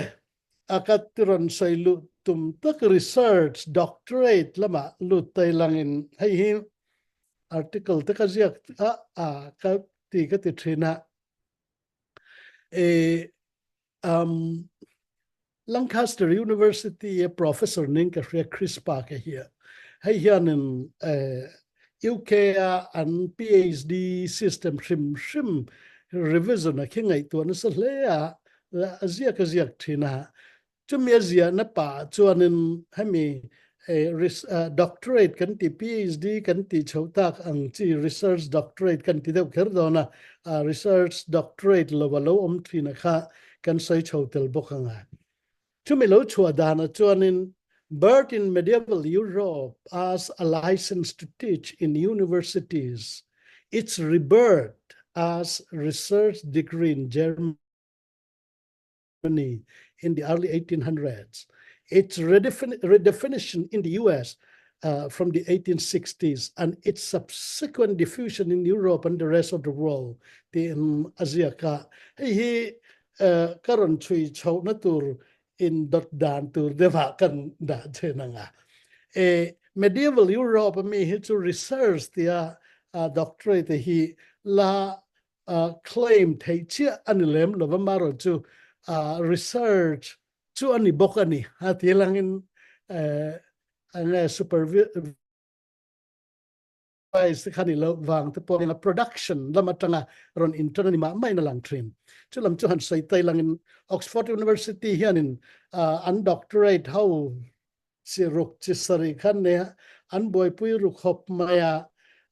A ka rawn sawi luh tum tak research doctorate lamah lut tai langin hei hi article te ka ziak a a ka ti ka ti thin a e um Lancaster University a professor ning ka hria Chris Park hi hei hianin UK a an PhD system hrim hrim revision a khi ngaihtuah nasa hle a a ziak a ziak thin a. Chumi a ziahna pah chuanin hemi doctorate kan ti PhD kan tih chhoh tak ang chi research doctorate kan ti deuh kher dawn a, research doctorate lo a lo awm thin a kha kan sawi chho tel bawk ang a. Chumi lo chhuah danah chuanin Birth in medieval Europe as a license to teach in universities, its rebirth as research degree in Germany in the early 1800s, its redefinition in the US from the 1860s and its subsequent diffusion in Europe and the rest of the world tiin a ziak a. Hei hi ka rawn chhui chhohna tur in dawt dan tur deuhah kan dah thin ang a. E, medieval Europe ami hi chu research tia doctorate hi la claim theih chiah a ni lem lova marawh chu research chu a ni bawk a ni. A ti langin enge supervision. Price te kha ni lo vang te pawh a production lam atanga rawn intan a ni mah maiin a lang thin. Chu lam chu han sawi tai langin Oxford University hianin an doctorate ho chi ruk chi sarih khan nei a, an buaipui ru khawp mai a,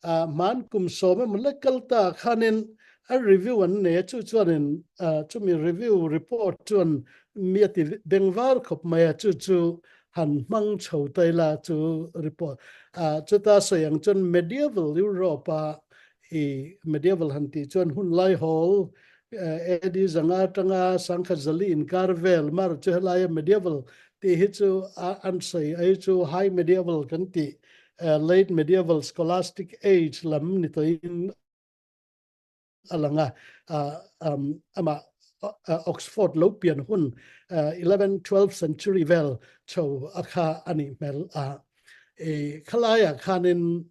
hman kum sawm emaw lek kal ta khanin a review an nei a, chu chuanin chumi review report chuan mi a ti bengvar khawp mai a, chu chu han hmang chho ta ila chu report chuta sawi ang chuan medieval Europe a i medieval han tih chuan hun lai hawl AD zanga atanga sangkhat zali inkar vel mar chu helaia medieval tih hi chu an sawi ai chu high medieval kan tih late medieval scholastic age lam ni tawhin a lang a, amah Oxford lo pian hun 11 12 century vel chho a kha a nih hmel a. E khalaiah khanin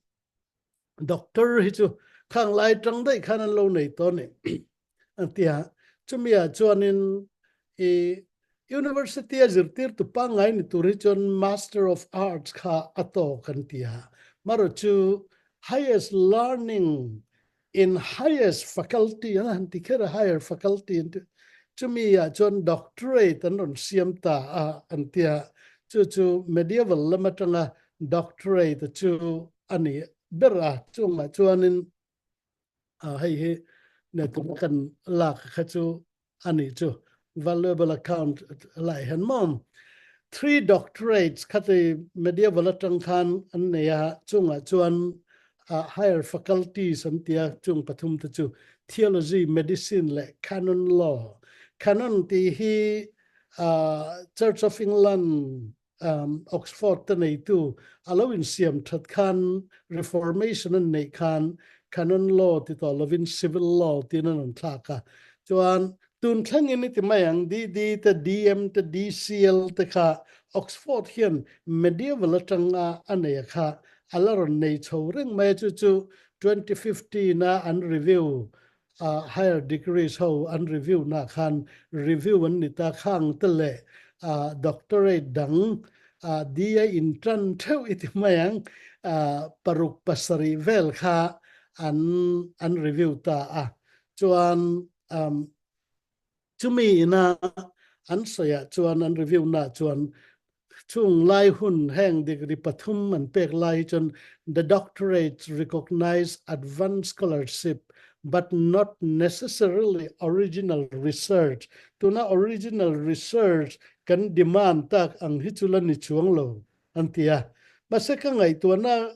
doctor hi chu khang lai tang daih khan an lo nei tawh ni an tia. Chumi ah chuanin i university a zirtirtu pangngai ni tur hi chuan Master of Arts kha a tawk an tia. Marawh chu highest learning in highest faculty an han ti kher a higher faculty an ti chumi ah chuan doctorate an rawn siam ta a an tia chu chu medieval lam atanga doctorate chu a ni ber a chungah chuanin hei hi ne tum kan lak kha chu a nih chu valuable account lai hian maw three doctorates khati medieval atang khan an nei a chungah chuan higher faculties an tia chung pathum te chu theology medicine leh canon law canon ti hi Church of England Oxford te neitu a lo insiam that khan Reformation an neih khan Canon Law ti tawh lovin Civil Law tiin an rawn thlak a. Chuan tun thlengin i ti mai ang DD te DM te DCL te kha Oxford hian medieval atanga a nei a kha a la rawn nei chho reng mai a chu chu 2015 a an review higher degrees ho an review na khan review an ni ta khang te leh doctorate dang DA in tan theuh i ti mai ang paruk pasarih vel kha an an review ta a chuan Chumi ina an sawiah chuan an review naah chuan chung lai hun heng degree pathum an pek lai hi chuan the doctorates recognize advanced scholarship but not necessarily original research tuna original research kan demand tak ang hi chu la ni chuang lo an ti a. Mahse ka ngaihtuahna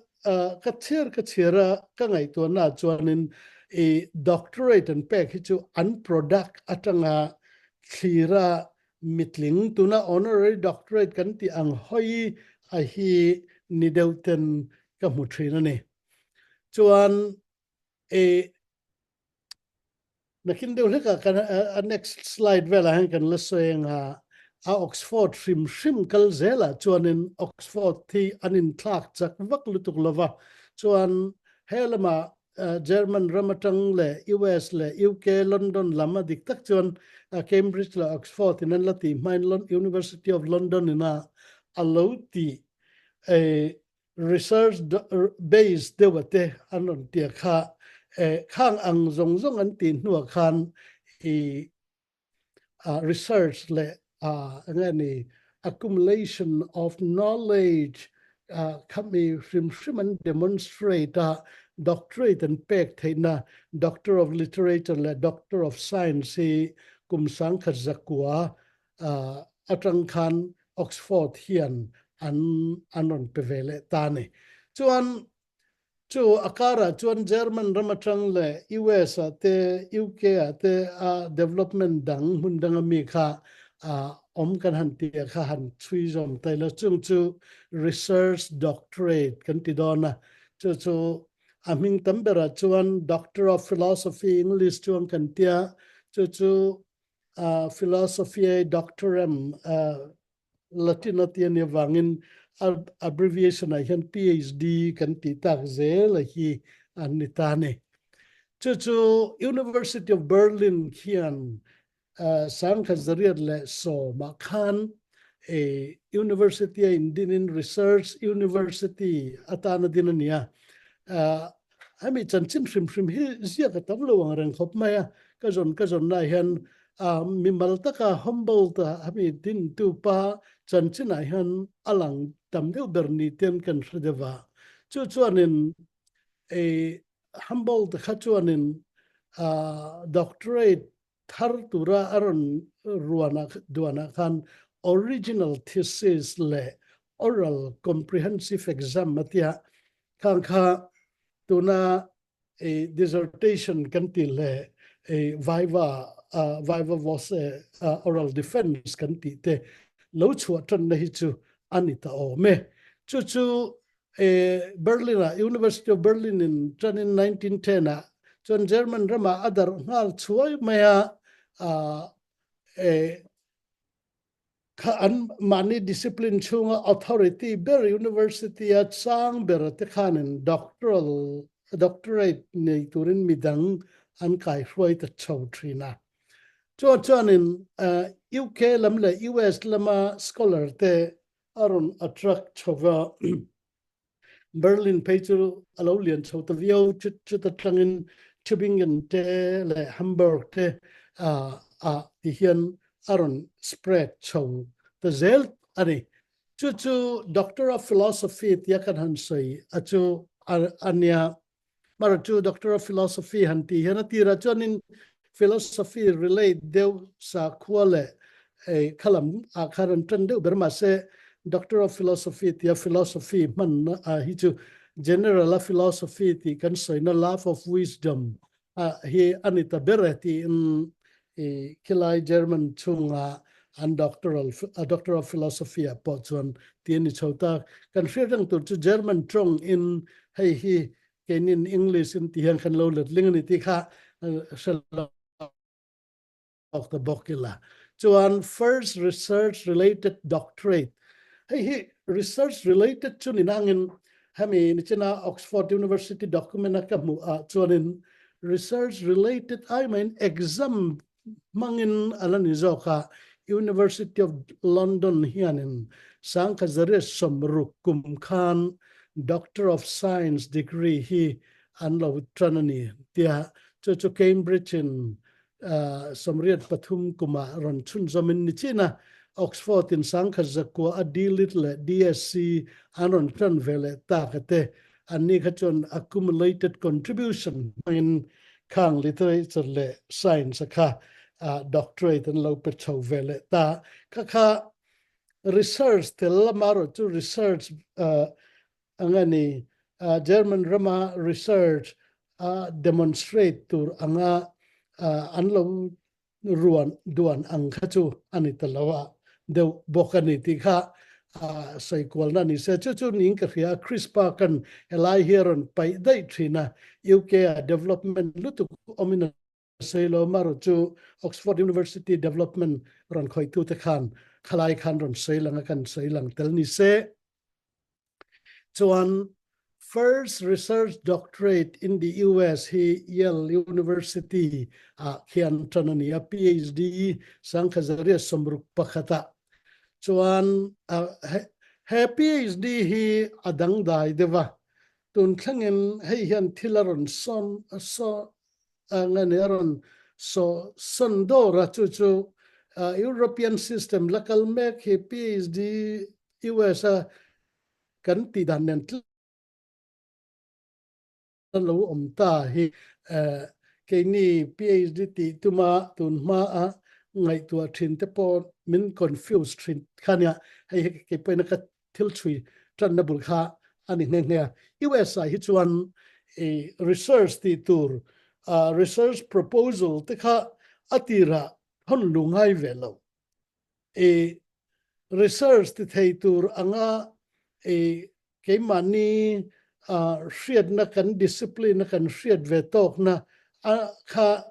ka chhiar ka chhiar a, ka ngaihtuahna chuanin i doctorate an pek hi chu an product atanga thlira mitling tuna honorary doctorate kan tih ang hawi a hi ni deuh ten ka hmu thin a ni. Chuan i Nakin deuh hlekah kan a next slide velah hian kan la sawi ang a, a Oxford hrim hrim kal zelah chuanin Oxford hi an inthlak chak vak lutuk lova, chuan he lamah German ram atang leh US leh UK London lam a dik tak chuan Cambridge leh Oxford in an la tih hmain University of London ina a lo tih research base deuha te an rawn tia kha khang ang zawng zawng an tih hnuah khan i research leh enge ni accumulation of knowledge khami hrim hrim an demonstrate a doctorate an pek theihna Doctor of Literature leh Doctor of Science hi kum sangkhat zakua atang khan Oxford hian an an rawn pe ve leh ta a ni. Chuan chu a karah chuan German ram atang leh US ah te UK ah te a development dang hmun dang a mi kha awm kan han tih ah kha han chhui zawm ta ila chung chu research doctorate kan ti dawn a chu chu a hming tam berah chuan Doctor of Philosophy English chuan kan tia chu chu Philosophiae Doctorem Latin a ti a nih avangin abbreviation ah hian PhD kan tih tak zel a hi an ni ta a ni. Chu chu University of Berlin khian sangkhat zariat leh sawmah khan university a indinin research university atana din a ni a. Hemi chanchin hrim hrim hi ziak a tam lo ang reng khawp mai a, ka zawn ka zawn lai hian mimal taka Humboldt a hemi dintu pa chanchinah hian a lang tam deuh ber ni ten kan hre deuh a. Chu chuanin Humboldt kha chuanin doctorate thar tura a rawn ruanah duanah khan original thesis leh oral comprehensive exam a tia khang kha tuna e dissertation kan ti leh e viva viva voce oral defense kan ti te lo chhuah tan na hi chu ani ta awm e chu chu e Berlin ah University of Berlin in tan in 1910 ah chuan German rama a darh nghal chhuai mai a e kha an mahni discipline chhunga authority ber university a chang ber te khanin doctoral doctorate nei turin midang an kai hruai ta chho thin a. Chuan chuanin UK lam leh US lama scholar te a rawn attract chho va. Berlin phei chu a lo lian chho ta viau chut chut atangin Tübingen te leh Hamburg te ah ti hian a rawn spread chho ta zel a ni. Chu chu Doctor of Philosophy tia kan han sawi a chu a nia. Mara chu Doctor of Philosophy han tih hian a tirah chuanin philosophy relate deuh sakhua leh ei khalam ah khan an tan deuh ber mahse Doctor of Philosophy tia philosophy hman ah hi chu general a philosophy tih kan sawina love of wisdom ah hi a ni ta ber e tiin i khilai German chhunga an doctoral Doctor of Philosophy ah pawh chuan ti a ni chho ta. Kan hriat reng tur chu German tawng in hei hi keinin English in ti hian kan lo letling a ni tih kha hre lo awk ta bawk ila. Chuan first research related doctorate hei hi research related chu ni nangin hemi nichina Oxford University document a ka hmuh ah chuanin research related ai maiin exam hmangin a la ni zawk a, University of London hianin Sangkhazaria 60 kum khan Doctor of Science degree hi an lo tan a ni tia chu chu Cambridge in 83 kumah rawn chhunzawmin ni chin a, Oxford in 1900 a D-Lit leh DSc an rawn tan ve leh tak a te, anni kha chuan accumulated contribution hmangin khang literature leh science a kha doctorate an lo pe chho ve leh ta. Kha kha research tel lama erawh chu research ang a ni. German rama research a demonstrate tur anga an lo ruan duan ang kha chu a ni ta lo a deuh bawk a ni tih kha sawi kualna a ni se. Chu chu niin ka hria a, CRISPR kan helai hi a rawn paih daih thin a, UK ah development lutuk awmin a Sailo Maru chu Oxford University development rawn khawihtute khan khalai khan rawn sawi lang a, kan sawi lang tel ni se. Chuan first research doctorate in the US hi Yale University ah khian tan a ni a, PhD Sangkhazaria 61 ah. Chuan he PhD hi a dangdai deuh a, tun thlengin hei hian thil a rawn sawn ang a ni a rawn saw sawn dawr a, chu chu European system la kal mek hi PhD US a kan tih dan nen tlem lo awm ta hi keini PhD tih tuma tun hma a ngaihtuah thin te pawh min confuse thin kha nia, hei hi kei pawhin ka thil chhui tanna bul kha a ni nghe nghe a. US ah hi chuan i research tih tur research proposal te kha a tirah thawn lu ngai ve lo. I research ti thei tur anga i keimahni hriatna kan discipline a kan hriat ve tawkna a kha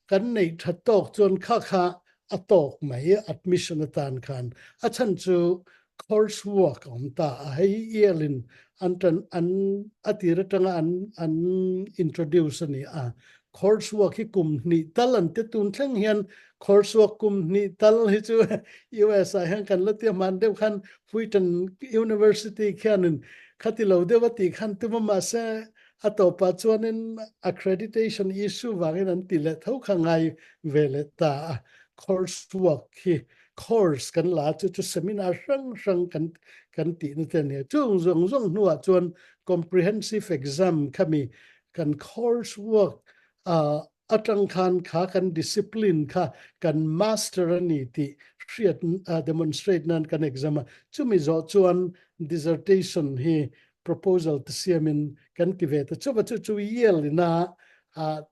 kan neih that tawk chuan kha kha a tawk mai admission atan khan a chhan chu course work a awm ta a, hei Yale in an tan an a tir atanga an an introduce a ni a, course work hi kum hnih tal an ti tun thleng hian course work kum hnih tal hi chu US ah hian kan la tia hman deuh khan Wheaton University khianin khati lo deuh a tih khan tum a mahse. A tawpah chuanin accreditation issue vangin an ti leh tho kha ngai ve leh ta a. Course work hi course kan la chu chu seminar hrang hrang kan kan tihna te a nia. Chung zawng zawng hnuah chuan comprehensive exam khami kan course work ah atang khan kha kan discipline kha kan master a ni tih hriat demonstrate nan kan exam a, chumi zawh chuan dissertation hi proposal te siamin kan ti ve ta chuva chu chu Yale ina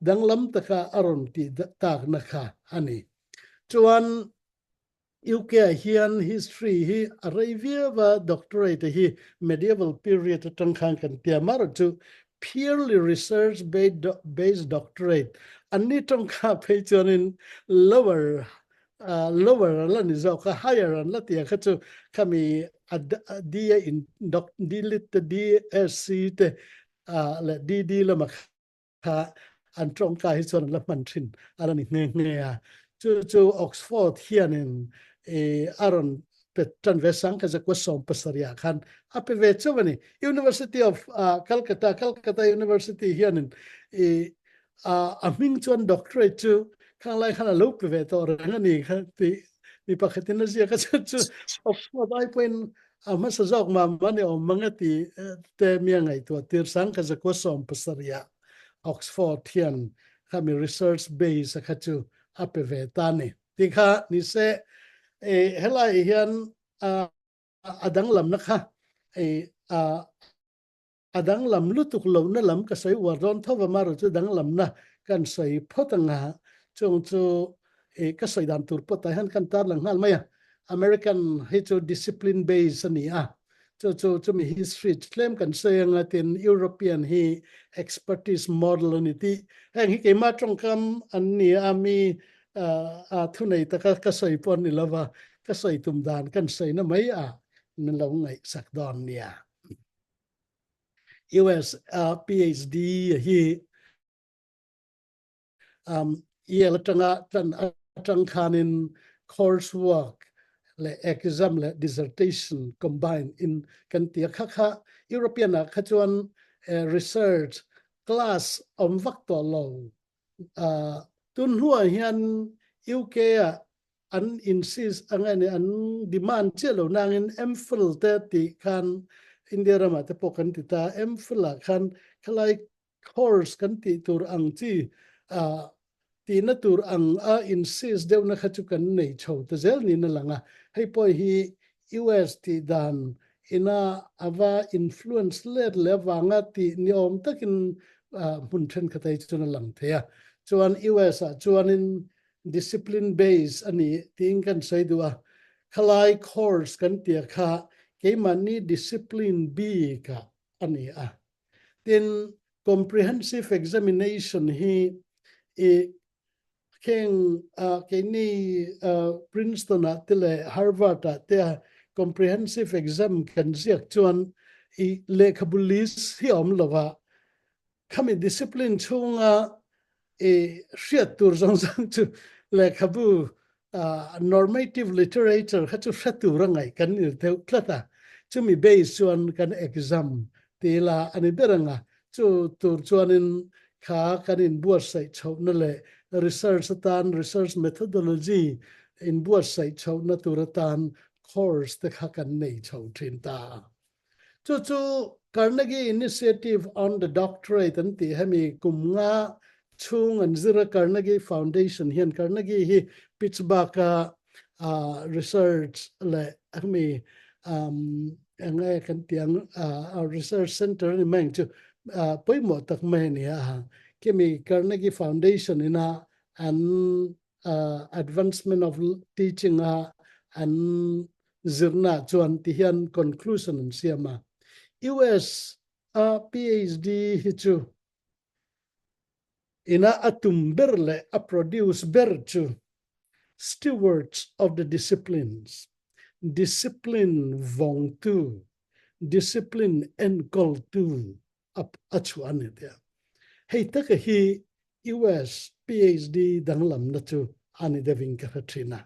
danglam taka a rawn tih takna kha a ni. Chuan UK ah hian history hi a rei viau a, doctorate hi medieval period atang khan kan tia mar chu purely research based doctorate an ni tawng kha phei chuanin lower lower an la ni zawk a, higher an la tia kha chu khami D a in D lit te DSc te leh DD lama kha an tawngka hi chuan an la hman thin a la ni nghe nghe a. Chu chu Oxford hianin a rawn pe tan ve sang ka zakua 70 ah khan a pe ve chauh a ni. University of Calcutta, Calcutta University hianin a hming chuan doctorate chu khang lai khan a lo pe ve tawh reng a ni kha tih mi pakhatin a ziak a chu chu Oxford ai pawhin A hmasa zawk mam a ni awm mang a ti te mi a ngaihtuah tir sang ka zakua 70 ah Oxford hian khami research base a kha chu a pe ve ta ni. Ti kha ni se helai hian a danglamna kha A danglam lutuk lohna lam ka sawi uar dawn tho va, marawh chu danglamna kan sawi phawt ang a, chung chu i ka sawi dan tur pawh tah hian kan tarlang nghal mai a. American hi chu discipline base a ni a, chu chu chumi history tlem kan sawi ang a, tin European hi expertise model a ni tih heng hi keimah tawngkam an ni a, mi a thunei taka ka sawi pawh a ni lova, ka sawi tum dan kan sawina mai a min lo ngaihsak dawn nia. US PhD hi um, Yale atanga tan atang khanin course work le exam le dissertation combine in kan tia kha kha European a kha chuan research class om vak to lo tun hnuah hian UK a an insist ang ani an demand chiah lo nangin MPhil te tih khan India ramah te pawh kan ti ta MPhil ah khan khalai course kan tih tur ang chi tihna tur ang a insist deuhna kha chu kan nei chho ta zel niin a lang a, hei pawh hi US tih dan ina ava influence let leh avanga tih ni awm takin hmun thenkhat ah hi chuan a lang thei a, chuan US ah chuanin discipline base a ni tiin kan sawi duh a, khalai course kan tia kha keimahni discipline bik ah a ni a. Tin, comprehensive examination hi i kheng keini Princeton ah te leh Harvard ah te a comprehensive exam kan ziak chuan i lehkhabu list hi a awm lo a, Khami discipline chhunga i hriat tur zawng zawng chu lehkhabu normative literature kha chu hre tur a ngaih kan ni deuh tlat a, chumi base chuan kan exam ti ila a ni ber ang a, chu tur chuanin kha kan inbuatsaih chhohna leh research atan research methodology inbuatsaih chhohna tur atan course te kha kan nei chho thin ta a. Chu chu Carnegie Initiative on the Doctorate an tih hemi kum nga chhung an zir a, Carnegie Foundation hian Carnegie hi Pittsburgh a research leh hemi eng nge kan tih ang research center a ni mai ang chu pawimawh tak mai a ni a, khimi Carnegie Foundation ina an advancement of teaching a an zirna chuan ti hian conclusion an siam a. US a PhD hi chu ina a tum ber leh a produce ber chu stewards of the disciplines, discipline vawngtu, discipline enkawltu a chhuah a ni tia. Hei taka hi US PhD danglamna chu a ni deuhin ka hre thin a.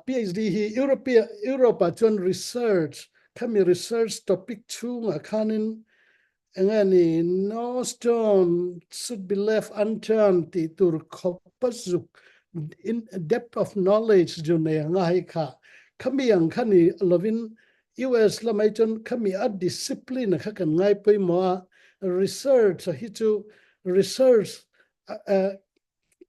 PhD hi Europe ah chuan research, khami research topic chhungah khanin Enge ni no stone should be left unturned tih tur khawp a zuk in depth of knowledge ju nei anga hei kha khami ang kha ni lovin US lamah hi chuan khami a discipline kha kan ngai pawimawh a research a hi chu research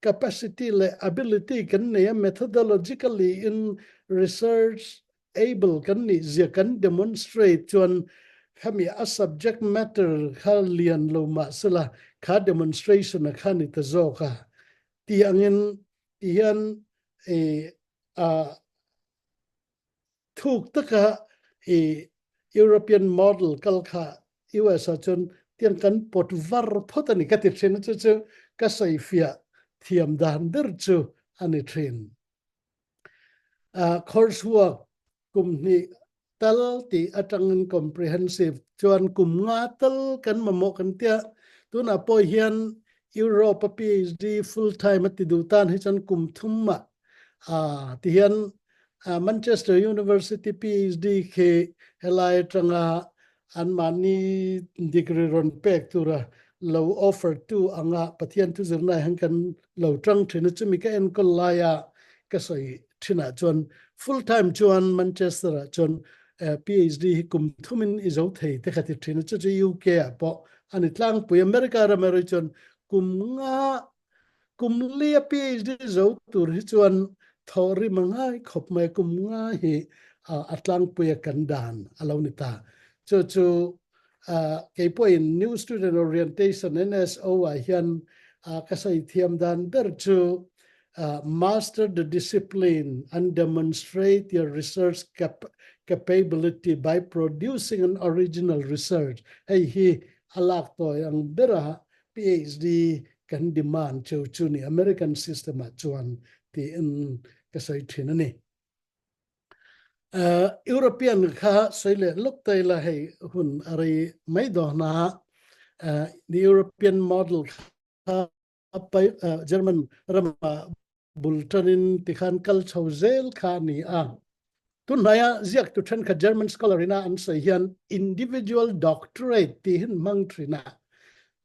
capacity leh ability kan nei a, methodologically in research able kan nih zia kan demonstrate chuan khami a subject matter kha lian lo mah sela kha demonstration a kha ni ta zawk a ti angin ti hian e a Thuk taka i European model kal kha US ah cun tiang kan pawt var phawt ani ka ti thin chu chu ka sawifiah thiam dan ber chu ani thin. Uh, course work kum hnih tal ti atangin comprehensive chuan kum nga tal kan mamawh kan tia tunah pawh hian Europe a PhD full time a ti duh tan hi chuan kum thum ah uh, ti hian Manchester University PhD khi helai atanga anmahni degree rawn pek tura lo offer tu anga Pathian thu zirna hian kan lo tang thin a, chumi ka enkawl laia ka sawi thinah chuan full time chuan Manchester ah chuan PhD hi kum thumin i zo thei te kha ti thin a, chu chu UK ah pawh a ni tlangpui. America ram erawh chuan kum nga Kum li a PhD zo tur hi chuan thawhrim a ngai khawp mai, kum nga hi a tlangpui a kan dan a lo ni ta. Chu chu kei pawhin New Student Orientation, NSO, ah hian ka sawi thiam dan ber chu Master the discipline and demonstrate your research capability by producing an original research hei hi a lak tawi ang bera PhD kan demand chu chu ni American system ah chuan tiin ka sawi thin a ni. Uh, European kha sawi leh luk tai la hei hun a rei mai dawn a. Uh, the European model kha pai, uh, German rama bul tanin tikhan kal chho zel kha ni a. Tunhnaia ziaktu thenkhat German scholar ina an sawi hian individual doctorate tih hi an hmang thin a.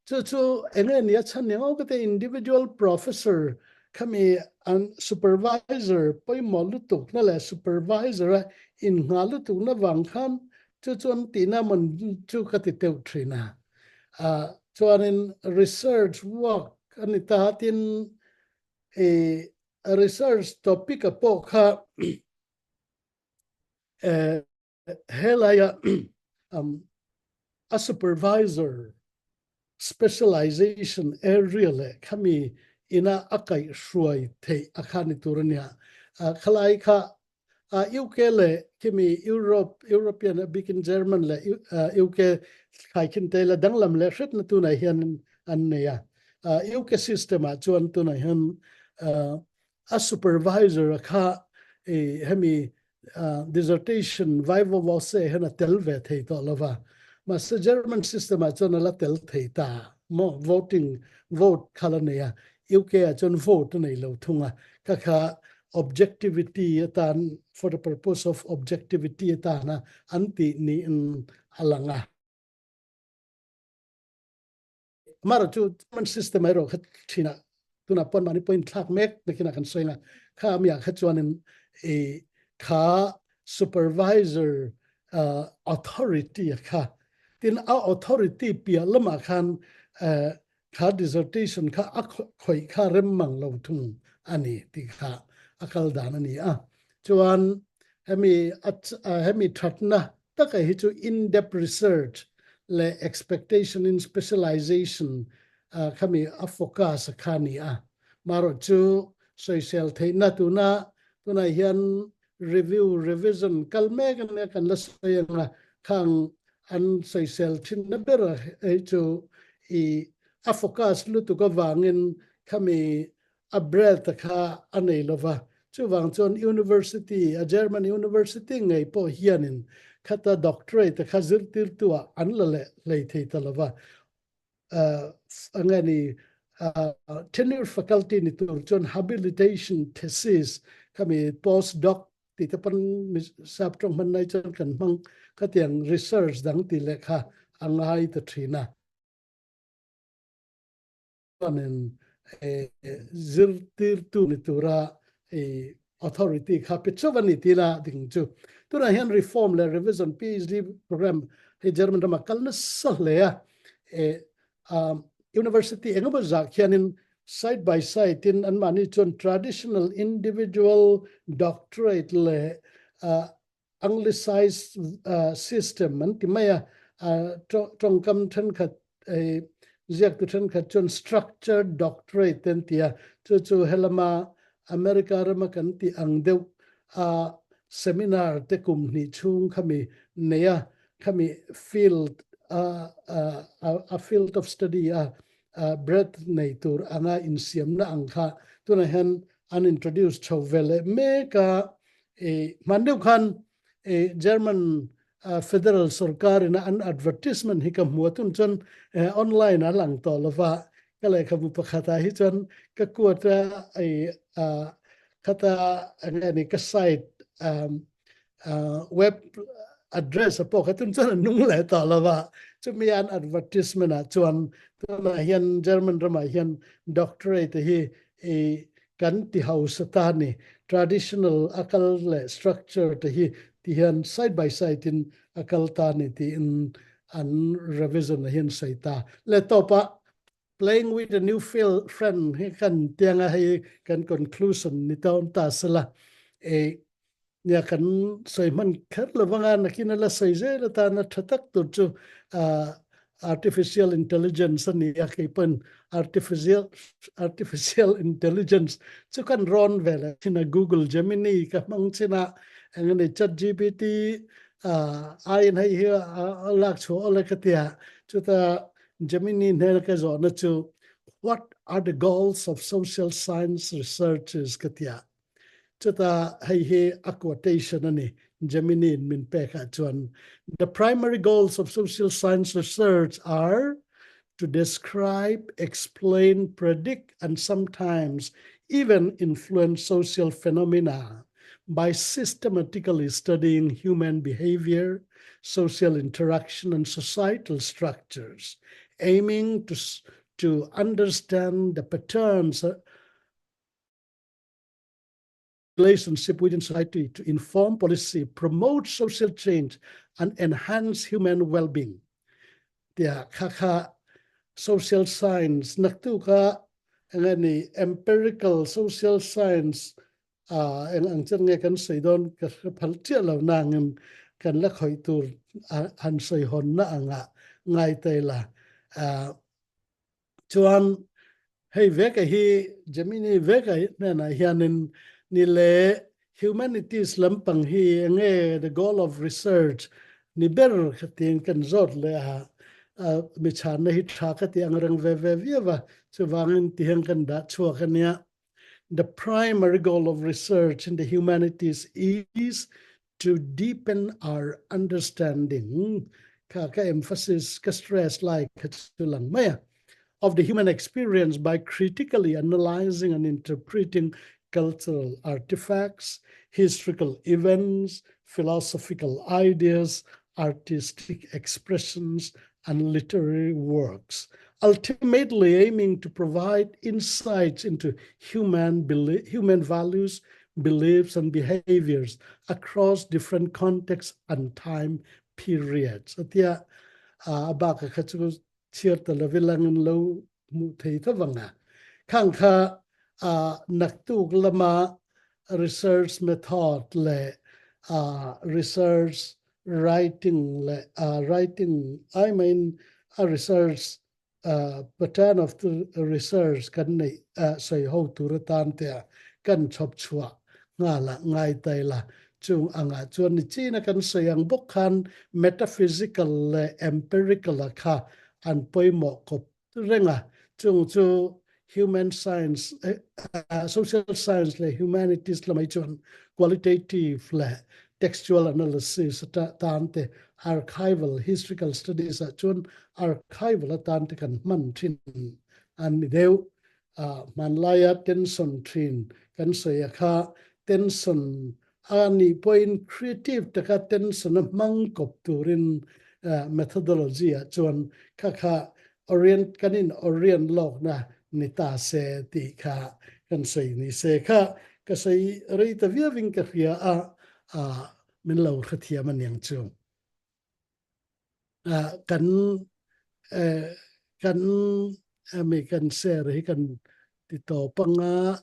Chu chu enge nia chhan ni ngawk te individual professor khami an supervisor pawimawh lutuk na leh supervisor a inngha lutuk na vang khan chu chu an tihna mawn chu ka ti teuh thin a. Chuanin research work a ni ta tin i research topic a pawh kha helaia a supervisor specialization area leh khami ina a kaih hruai theih a kha ni tur ania. Khalai kha UK leh khimi Europe, European a bikin German leh UK khaikhin te la danglam leh hretna tunah hian an nei a. UK system ah chuan tunah hian a supervisor a kha hemi dissertation viva voce hian a tel ve thei tawh lova. Mahse German system ah chuan a la tel thei ta maw voting vote kha la nei a. UK ah chuan vote a nei lo thung a. Kha kha objectivity atan for the purpose of objectivity atana an tih niin a lang a. Amah chu German system erawh kha thinah tunah pawn mahni pawhin thlak mek nakinah kan sawi ang a, kha amiah kha chuanin i kha supervisor authority a kha tin a authority piah lamah khan kha dissertation kha a khawih kha rem mang lo thung a ni tih kha a kal dan a ni a. Chuan hemi hemi thatna taka hi chu in-depth research leh expectation in specialization khami a focus a kha ni a. Marawh chu sawisel theihna tuna tunah hian review revision kal mek a nia kan la sawi ang a, khang an sawisel thinna ber hi chu i a focus lutuk avangin khami a breadth kha a nei lova, chuvang chuan university, a German university ngei pawh hianin khata doctorate kha zirtirtu ah an la leh hlei thei ta lova, enge ni tenure faculty ni tur chuan habilitation thesis khami post doc tih te pawn sap tawng hman lai chuan kan hmang khatiang research dang tih leh kha a ngai ta thin a. Chuanin zirtirtu ni tura authority kha pe chauh a ni tih la ding chu. Tunah hian reform leh revision PhD program hei German ramah kal nasa hle a. University engemaw zah khianin side by side in anmahni chuan traditional individual doctorate leh Anglicized system an ti mai a, tawngkam thenkhat ziaktu thenkhat chuan structured doctorate an ti a, chu chu helama America rama kan tih ang deuh a seminar te kum hnih chhung khami nei a, khami field a a field of study a breadth nei tur anga insiamna ang kha tunah hian an introduce chho ve leh mek a. Hman deuh khan German federal sarkar ina an advertisement hi ka hmu a, tun chuan online a lang tawh lova, ka lehkhabu pakhatah hi chuan ka quote a khata enge ni ka site web address a pawh kha tun chuan a nung leh tawh lova, chumi an advertisement ah chuan tunah hian German ramah hian doctorate hi kan ti hausa ta ni. Traditional a kal leh structure te hi ti hian side by side in a kal ta ni tiin an revision a hian sawi ta. Le tawpah playing with a new friend hi kan tianga hei kan conclusion ni tawn ta sela. E Nia kan sawi hman kher lo vanga nakin a la sawi zel atana tha tak tur chu artificial intelligence a ni a, kei pawn artificial artificial intelligence chu kan rawn ve leh thin a, Google Gemini ka hmang chin a, eng a ni ChatGPT aiin hei hi a lak chhuah awle ka tia, chuta Gemini hnena ka zawhna chu what are the goals of social science researchers ka tia. Chutah hei hi a quotation a ni, Gemini-in min pek ah chuan, The primary goals of social science research are to describe, explain, predict and sometimes even influence social phenomena by systematically studying human behavior, social interaction and societal structures, aiming to, to understand the patterns relationship within society to inform policy, promote social change, and enhance human well-being. Tia kha kha social science naktu ka engani empirical social science a eng ang chen nge kan sei don ka phal chia lo nangin kan la khoi tur han sei hon na anga ngai te la. Chuan hei veka hi Gemini veka hnenah hianin ni leh humanities lampang hi enge the goal of research ni ber khatin kan zawt leh a, mi chhanna hi tha ka ti angreng ve ve viau a, chuvangin tihian kan dah chhuak ania. The primary goal of research in the humanities is to deepen our understanding kha ka emphasis ka stress lai kha chu lang mai a of the human experience by critically analyzing and interpreting cultural artifacts, historical events, philosophical ideas, artistic expressions, and literary works, ultimately aiming to provide insights into human, human values, beliefs, and behaviors across different contexts and time periods. Atia a baka kha chu chhiar ta lovilangin lo hmuh thei tho vanga. Khang kha a naktuk lama research method le research writing le writing I mean a research pattern of the research kan nei sawi ho tur atan te kan chhawp chhuah nghala ngai tai la. Chung anga chuan ni china kan sawi ang bawk khan metaphysical le empirical a kha an pawimawh kawp renga. Chung chu human science social science le humanities lamai chuan qualitative le textual analysis ta tan te archival historical studies a chuan archival atan te kan hman thin an ni deuh. Hmanlaia tension thin kan sawi a kha tension a nih pawhin creative taka tension a hmang kawp turin. Methodology ah chuan kha kha orient kan in orient lawkna ni ta se tih kha kan sawi ni se kha ka sawi rei ta viauin ka hria a, min lo hrethiam aniang chu. Kan kan mi kan share hi kan ti tawp anga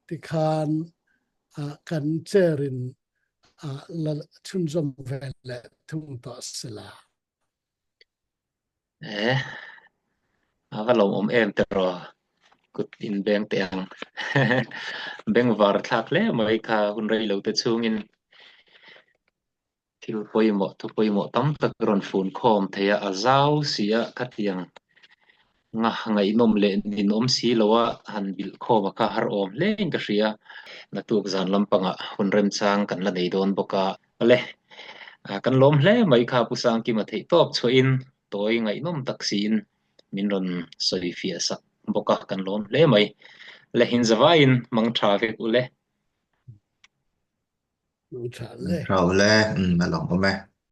tikhan kan chair in la chhunzawm ve leh thung tawh sela. Eh, a va lawmawm em te rawh kut in beng teh ang. Beng var thlak hle mai kha hun rei lo te chhungin Thil pawimawh, thu pawimawh tam tak rawn fun khawm thei a, a zau si a, khatiang nga ngaihnawm leh ninawm si lo a han bilh khawm a kha har awm hle in ka hria. Naktuk zan lampangah hun remchang kan la nei dawn bawk a. Awle, kan lawm hle mai kha Pu Sangkima theih tawp chhuahin tawi ngaihnawm tak siin min rawn sawi fiah sak bawk a, kan lawm hle mai. Le, inzavaiin mang tha vek u le. Mang tha le. Tha u le, a lawmawm e.